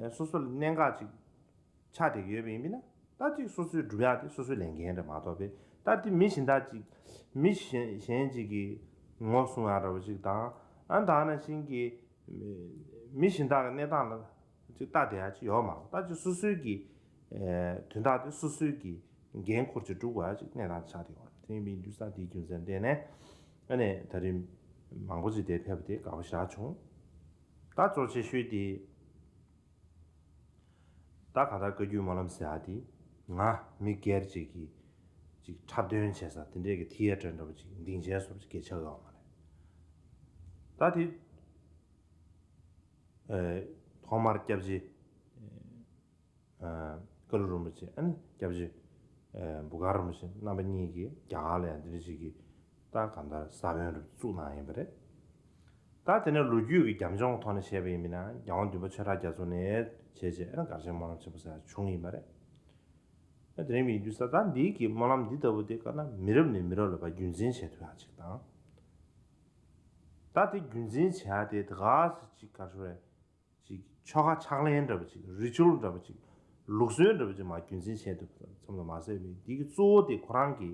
ཨ་སོ་སོ་ལ་གནད་འགག་ཅིག་ཆགས་བསྡད་ཀྱི་ཡོད་པ་ཡིན་པས་ན་ད་ཅིག་སོ་སོའི་སྒྲུབ་ཡག་དེ་སོ་སོའི་ལས་འགན་རེད་མ་གཏོགས་པའི་ད་དེ་མི་གཞན་དག་ཅིག་མི་གཞན་གཞན་ཅིག་གིས་ངོ་སྲུང་ཡག་འདྲ་བོ་ཅིག་དང་ཨ་ད་ག་ནང་བཞིན་གྱི་མི་གཞན་དག་གི་གནས་སྟངས་ལ་ཅིག་ལྟ་བསྡད་ཡག་ཅིག་ཡོད་མ་རེད། ད་ཅིག་སོ་སོའི་གི་ཨེ་དོན་དག་དེ་སོ་སོའི་གི་འགན་འཁུར་ཅིག་སྒྲུབ་དགོས་ཡག་ཅིག་གནས་སྟངས་ཆགས་བསྡད་ཡོད་རེད། དེ་ཡིན་པའི་དུས་ཙང་དེའི་རྒྱུ་མཚན་བརྟེན་ནས་ཨ་ནི་ད་རིང་མང་པོ་ཅིག་དེ་ཕེབས་པ་དེ་དགའ་པོ་ཞེ་དྲག་བྱུང་། ད་གཙོ་ཆེ་ཤོས་དེ། ད་གང་ལྟར་བཀའ་བརྒྱུད་སྨོན་ལམ་ཟེར་ཡག་དེ་ང་མི་སྒེར་ཅིག་གིས་ཅིག་འཁྲབ་སྟོན་བྱེད་ས་དེ་འདྲས་ཀྱི་ཐི་ཡ་ཊར་འདྲ་བོ་ཅིག་སྡིངས་ཆའི་བཟོ་འདྲ་ཅིག་གལ་ཆགས་ཡོད་མ་རེད། ད་དེ་ཨེ་ཐོག་མར་སྐྱབས་རྗེ་ཨེ་ཀ་ལུ་རིན་པོ་ཆེ་ཨ་ནི་སྐྱབས་རྗེ་ཨེ་འབུ་དཀར་རིན་པོ་ཆེ་རྣམ་པ་གཉིས་ཀྱིས་རྒྱ་གར་ལ་ཡང་འདི་འདྲ་ཅིག་གི་ད་གང་ལྟར་ས་བོན་རུ་བཙུགས་གནང་ཡིན་པ་རེད། ད་དེ་ནས་ལོ་རྒྱུས་ཀྱི་རྒྱབ་ལྗོངས་ཐོག་ནས་བཤད་པ་ཡིན་པ་ན་རྒྱལ་དབང་བདུན་པ་ཆོས་གྲགས་རྒྱ་མཚོ་ནས་བྱས་རྗེས་ཨ་ནི་གར་ཆེན་སྨོན་ལམ་ཆེན་པོ་ཟེར་ཡག་བྱུང་ཡིན་པ་རེད། ཨ་དེ་རིང་མི་ཡིན་དུས་ས་ད་འདིའི་གི་སྨོན་ལམ་འདི་ལྟ་བུ་དེ་བཀའ་ན་མི་རབས་ནས་མི་རབས་ལ་བར་རྒྱུན་འཛིན་བྱེད་ཐུབ་ཡག་ཅིག་དང་། ད་དེ་རྒྱུན་འཛིན་བྱེད་ཡག་དེ་དེ་ག་ཅིག་ག་རེ་རེད། ཅིག་ཆོ་ག་ཕྱག་ལེན་འདྲ་བ་ཅིག་རི་ཆུལ་འདྲ་བ་ཅིག་ལུགས་སྲོལ་འདྲ་བ་ཅིག་མར་རྒྱུན་འཛིན་བྱས་ཐུབ་ཙམ་དུ་མ་ཟད་པའི་འདི་གི་གཙོ་བོ་དེ་ཁོ་རང་གི་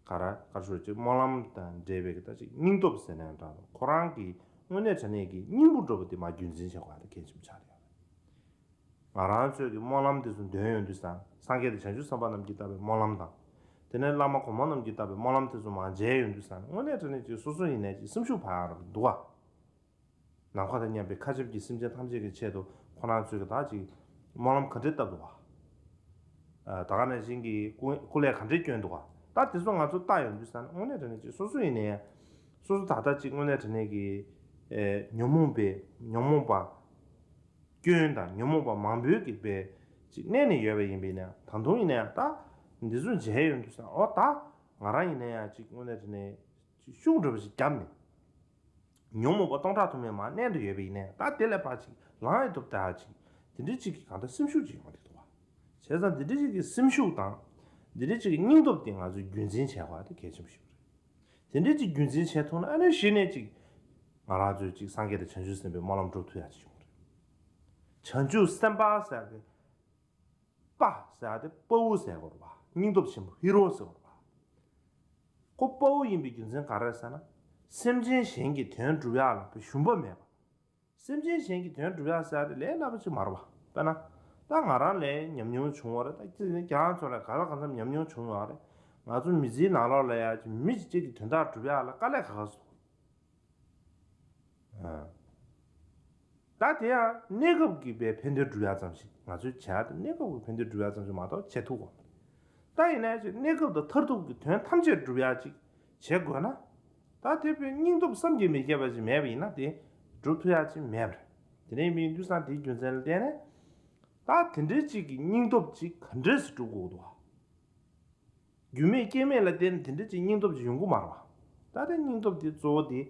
ག་ར་ག་རེ་ཞུ་ཅིག་སྨོན་ལམ་དང་འབྲེལ་བའི་གི་ད་ཅིག་སྙིང་སྟོབས་ཟེར་ན་ཡང་འདྲ་ཁོ་རང་གི་དངོས་གནས་དྲང་གནས་ཀྱི་སྙིང་པོ་འདྲ་བ་དེ་མར་རྒྱུན་འཛིན་བྱེད་དགོས་པ་དེ་གལ་ཆེན་པོ་ཆགས་ཡོད་རེད། ང་རང་ཚོས་ཀྱི་སྨོན་ལམ་དེ་ཚོ་འདོན་ཡོང་དུས་སང་སངས་རྒྱས་དང་བྱང་ཆུབ་སེམས་དཔའ་རྣམས་ཀྱིས་བཏབ་པའི་སྨོན་ལམ་དང་། དེ་ནས་བླ་མ་གོང་མ་རྣམས་ཀྱིས་བཏབ་པའི་སྨོན་ལམ་དེ་ཚོ་མར་མཇལ་ཡོང་དུས་སང་དངོས་གནས་དྲང་གནས་ཀྱི་སོ་སོ་ཡིན་ནའི་ཅིག་སེམས་ཤུགས་འཕར་ཡག་འདུག་ག་ནམ་མཁའ་དང་མཉམ་པའི་མཁའ་ཁྱབ་ཀྱི་སེམས་ཅན་ཐམས་ཅད་ཀྱི་ཆེད་དུ་ཁོ་རང་ཚོས་ཀྱི་ད་ཅིག་སྨོན་ལམ་ག་འདྲས་བཏབ་འདུག་བ། ཨ་ད་ག་ནང་བཞིན་གྱི་སྐུ་སྐུ་ལས་ག་འདྲས་བསྐྱོན་འདུག་བ། ད་དེ་ཚོ་ང་ཚོ་བལྟ་ཡོང་དུས་ཙང་དངོས་གནས་དྲང་གནས་ཅིག་སོ་སོ་ཡིན་ནའི་སོ་སོ་ད་ལྟ་ཅིག་དངོས་གནས་དྲང་གནས་ཀྱི་ཨེ་ཉོན་མོངས་པའི་ཉོན་མོངས་པ་སྐྱོན་དང་ཉོན་མོངས་པ་མང་པོའི་གི་པའི་ཅིག་གནས་ནས་ཡོད་པ་ཡིན་པས་ན་ད་དུང་ཡིན་ནའི་ད་འདི་ཚོ་མཇལ་ཡོང་དུས་ཙང་ཨོ་ད་ང་རང་ཡིན་ནའི་ཅིག་དངོས་གནས་དྲང་གནས་ཅིག་ཤུགས་འདྲ་བ་ཞིག་བརྒྱབ་ནས། ཉོན་མོངས་པ་སྟོང་ཕྲག་དུ་མས་མར་མནན་དུ་ཡོད་པ་ཡིན་ནའི་ད་དེ་ལས་ཕར་ཅིག་ལངས་ཡི་ཐུབ་ད་ཅིག་དེ་འདྲའི་ཅིག་གི་གང་ལྟར་སེམས་ཤུགས་ཅིག་ཡོང་གི་འདུག་བ། བྱས་ཙང་དེ་འདྲའི་ཅིག་གི་སེམས་ཤུགས་དང་། དེ་འདྲའི་ཅིག་གི་སྙིང་སྟོབས་དེ་ང་ཚོས་རྒྱུན་འཛིན་བྱས་པ་དེ་གལ་ཆེན་པོ་ཞིག་རེད། དེ་འདྲའི་ཅིག་རྒྱུན་འཛིན་བྱས་ཐུབ་ན་ཨ་ནི་གཞི་ནས་ཅིག་ང་རང་ཚོས་ཅིག་སངས་རྒྱས་དང་བྱང་ཆུབ་སེམས་དཔའི་སྨོན་ལམ་འགྲུབ་ཐུབ་ཡག་ཅིག་ཡོང་གི་རེད། བྱང་ཆུབ་སེམས་དཔའ་ཟེར་གི། དཔའ་ཟེར་དེ་དཔའ་བོ་ཟེར་དགོས་རེད་པ། སྙིང་སྟོབས་ཆེན་པོ་ཧི་རོ་ཟེར་དགོས་རེད་པ། ཁོ་དཔའ་བོ་ཡིན་པའི་རྒྱུ་མཚན་ག་རེ་ཟེར་ན། སེམས་ཅན་གཞན་གྱི་དོན་སྒྲུབ་ཡག་ལ་ཞུམ་པ་མེད་པ། སེམས་ཅན་གཞན་གྱི་དོན་སྒྲུབ་ཡག་ཟེར་དེ་ལས་སླ་པོ་ཅིག་མ་རེད་པ། དཔེར་ན། ད་ང་རང་ལ་ཉམས་མྱོང་བྱུང་བ་རེད། ད་ཁྱེད་ཚོ་ལ་ག་ལ་གང་འཚམ་ཉམས་མྱོང་བྱུང་ཡོད་རེད། ང་ཚོ་མི་ཚེའི་ནང་ལོགས་ལ་ཡ་ཅིག་མི་གཅིག་གི་དོན་དག་སྒྲུབ་ཡག་ལ་དཀའ་ལས་ཁག་ཁག་སོང་། ད་དེ་ཡང་གནས་སྐབས་ཀྱི་པའི་ཕན་དོན་སྒྲུབ་ཡག་ཙམ་ཞིག་ང་ཚོས་བྱས་ཏེ། གནས་སྐབས་ཀྱི་ཕན་དོན་སྒྲུབ་ཡག་ཙམ་ཞིག་མ་གཏོགས་བྱེད་ཐུབ་ཀྱི་མ་རེད། ད་ཡིན་ནའི་ཅིག་གནས་སྐབས་དང་མཐར་ཐུག་གི་དོན་ཐམས་ཅད་སྒྲུབ་ཡག་ཅིག་བྱེད་དགོས་ན། ད་དེ་བས་སྙིང་སྟོབས་བསམ་གྱིས་མི་ཁྱབ་པ་ཞིག་མེད་པ་ཡིན་ན་དེ་སྒྲུབ་ཐུབ་ཡག་ཅིག་མེད་པ་རེད། དེ་འདྲ་ཡིན་པའི་དུས་ཙང་དེའི་རྒྱུ་མཚན་ལ་བརྟེན་ནས། ད་དེ་འདྲའི་ཅིག་གི་སྙིང་སྟོབས་ཅིག་ག་འདྲས་སེ་སྒྲུབ་དགོས་འདུག་བ། རྒྱུ་མེད་རྐྱེན་མེད་ལ་བརྟེན་ནས་དེ་འདྲ་ཅིག་སྙིང་སྟོབས་ཅིག་ཡོང་གི་མ་རེད་པ། ད་ལྟ་སྙིང་སྟོབས་དེ་གཙོ་བོ་དེ།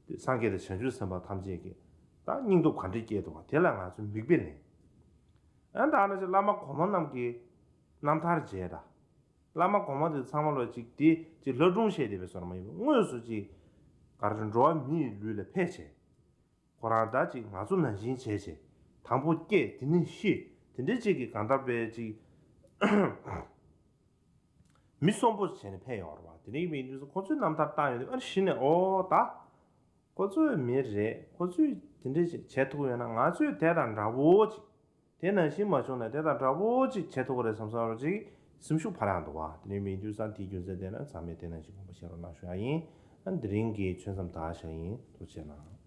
དེ་སངས་རྒྱས་དང་བྱང་ཆུབ་སེམས་དཔའ་ཐམས་ཅད་ཀྱིས་ད་སྙིང་སྟོབས་ག་འདྲས་སྐྱེས་འདུག་ག་དེ་ལ་ང་ཚོས་མིག་དཔེ་ལེན། ཨ་ད་ནི་ཅིག་བླ་མ་གོང་མ་རྣམས་ཀྱི་རྣམ་ཐར་མཇལ་དང་། བླ་མ་གོང་མ་དེ་ཚང་མ་ལོ་ཅིག་དེ་ཅིག་ལྷ་སྒྲུང་བཤད་བསྡད་པའི་བཟོ་འདྲ་མ་ཡིན་པ། དངོས་སུ་ཅིག་ག་རེ་འགྲོ་བ་མིའི་ལུས་ལ་ཕེབས་བྱས། ཁོ་རང་ད་ཅིག་ང་ཚོ་ནང་བཞིན་བྱས་བྱས། དང་པོ་སྐྱེས། དེ་ནས་ཤི། དེ་འདྲའི་ཅིག་གི་གང་ལྟར་བའི་ཅིག་མི་གསོན་པོ་བྱས་ནས་ཕེབས་ཡོང་བ་རེད་པ། དེ་འདྲའི་མི་དུས་སུ་ཁོ་ཚོའི་རྣམ་ཐར་བཏང་ཡོང་དུས། ཨ་ནི་གཞི་ནས་ཨོ་ད་ཁོ་ཚོའི་མི་རེད། ཁོ་ཚོས་དེ་འདྲའི་ཅིག་བྱེད་ཐུབ་ཡོད་ན་ང་ཚོས་དེ་དང་འདྲ་བོ་ཅིག་དེ་ནང་བཞིན་མ་བྱུང་ན་དེ་དང་འདྲ་བོ་ཅིག་བྱེད་ཐུབ་ཀྱི་རེད་བསམ་བསམ་ཅིག་སེམས་ཤུགས་འཕར་ཡག་འདུག་བ། དེ་འདྲའི་མི་དུས་སུ་དེའི་རྒྱུ་མཚན་དེ་ནི་ཚང་མས་དེ་ནང་བཞིན་དགོངས་པ་བཞེས་རོགས་གནང་ཞུ་ཡག་ཡིན། ཨ་དེ་རིང་གི་ཆོས་མཚམས་ད་ཞག་ཡིན། ཐུགས་རྗེ་གནང་།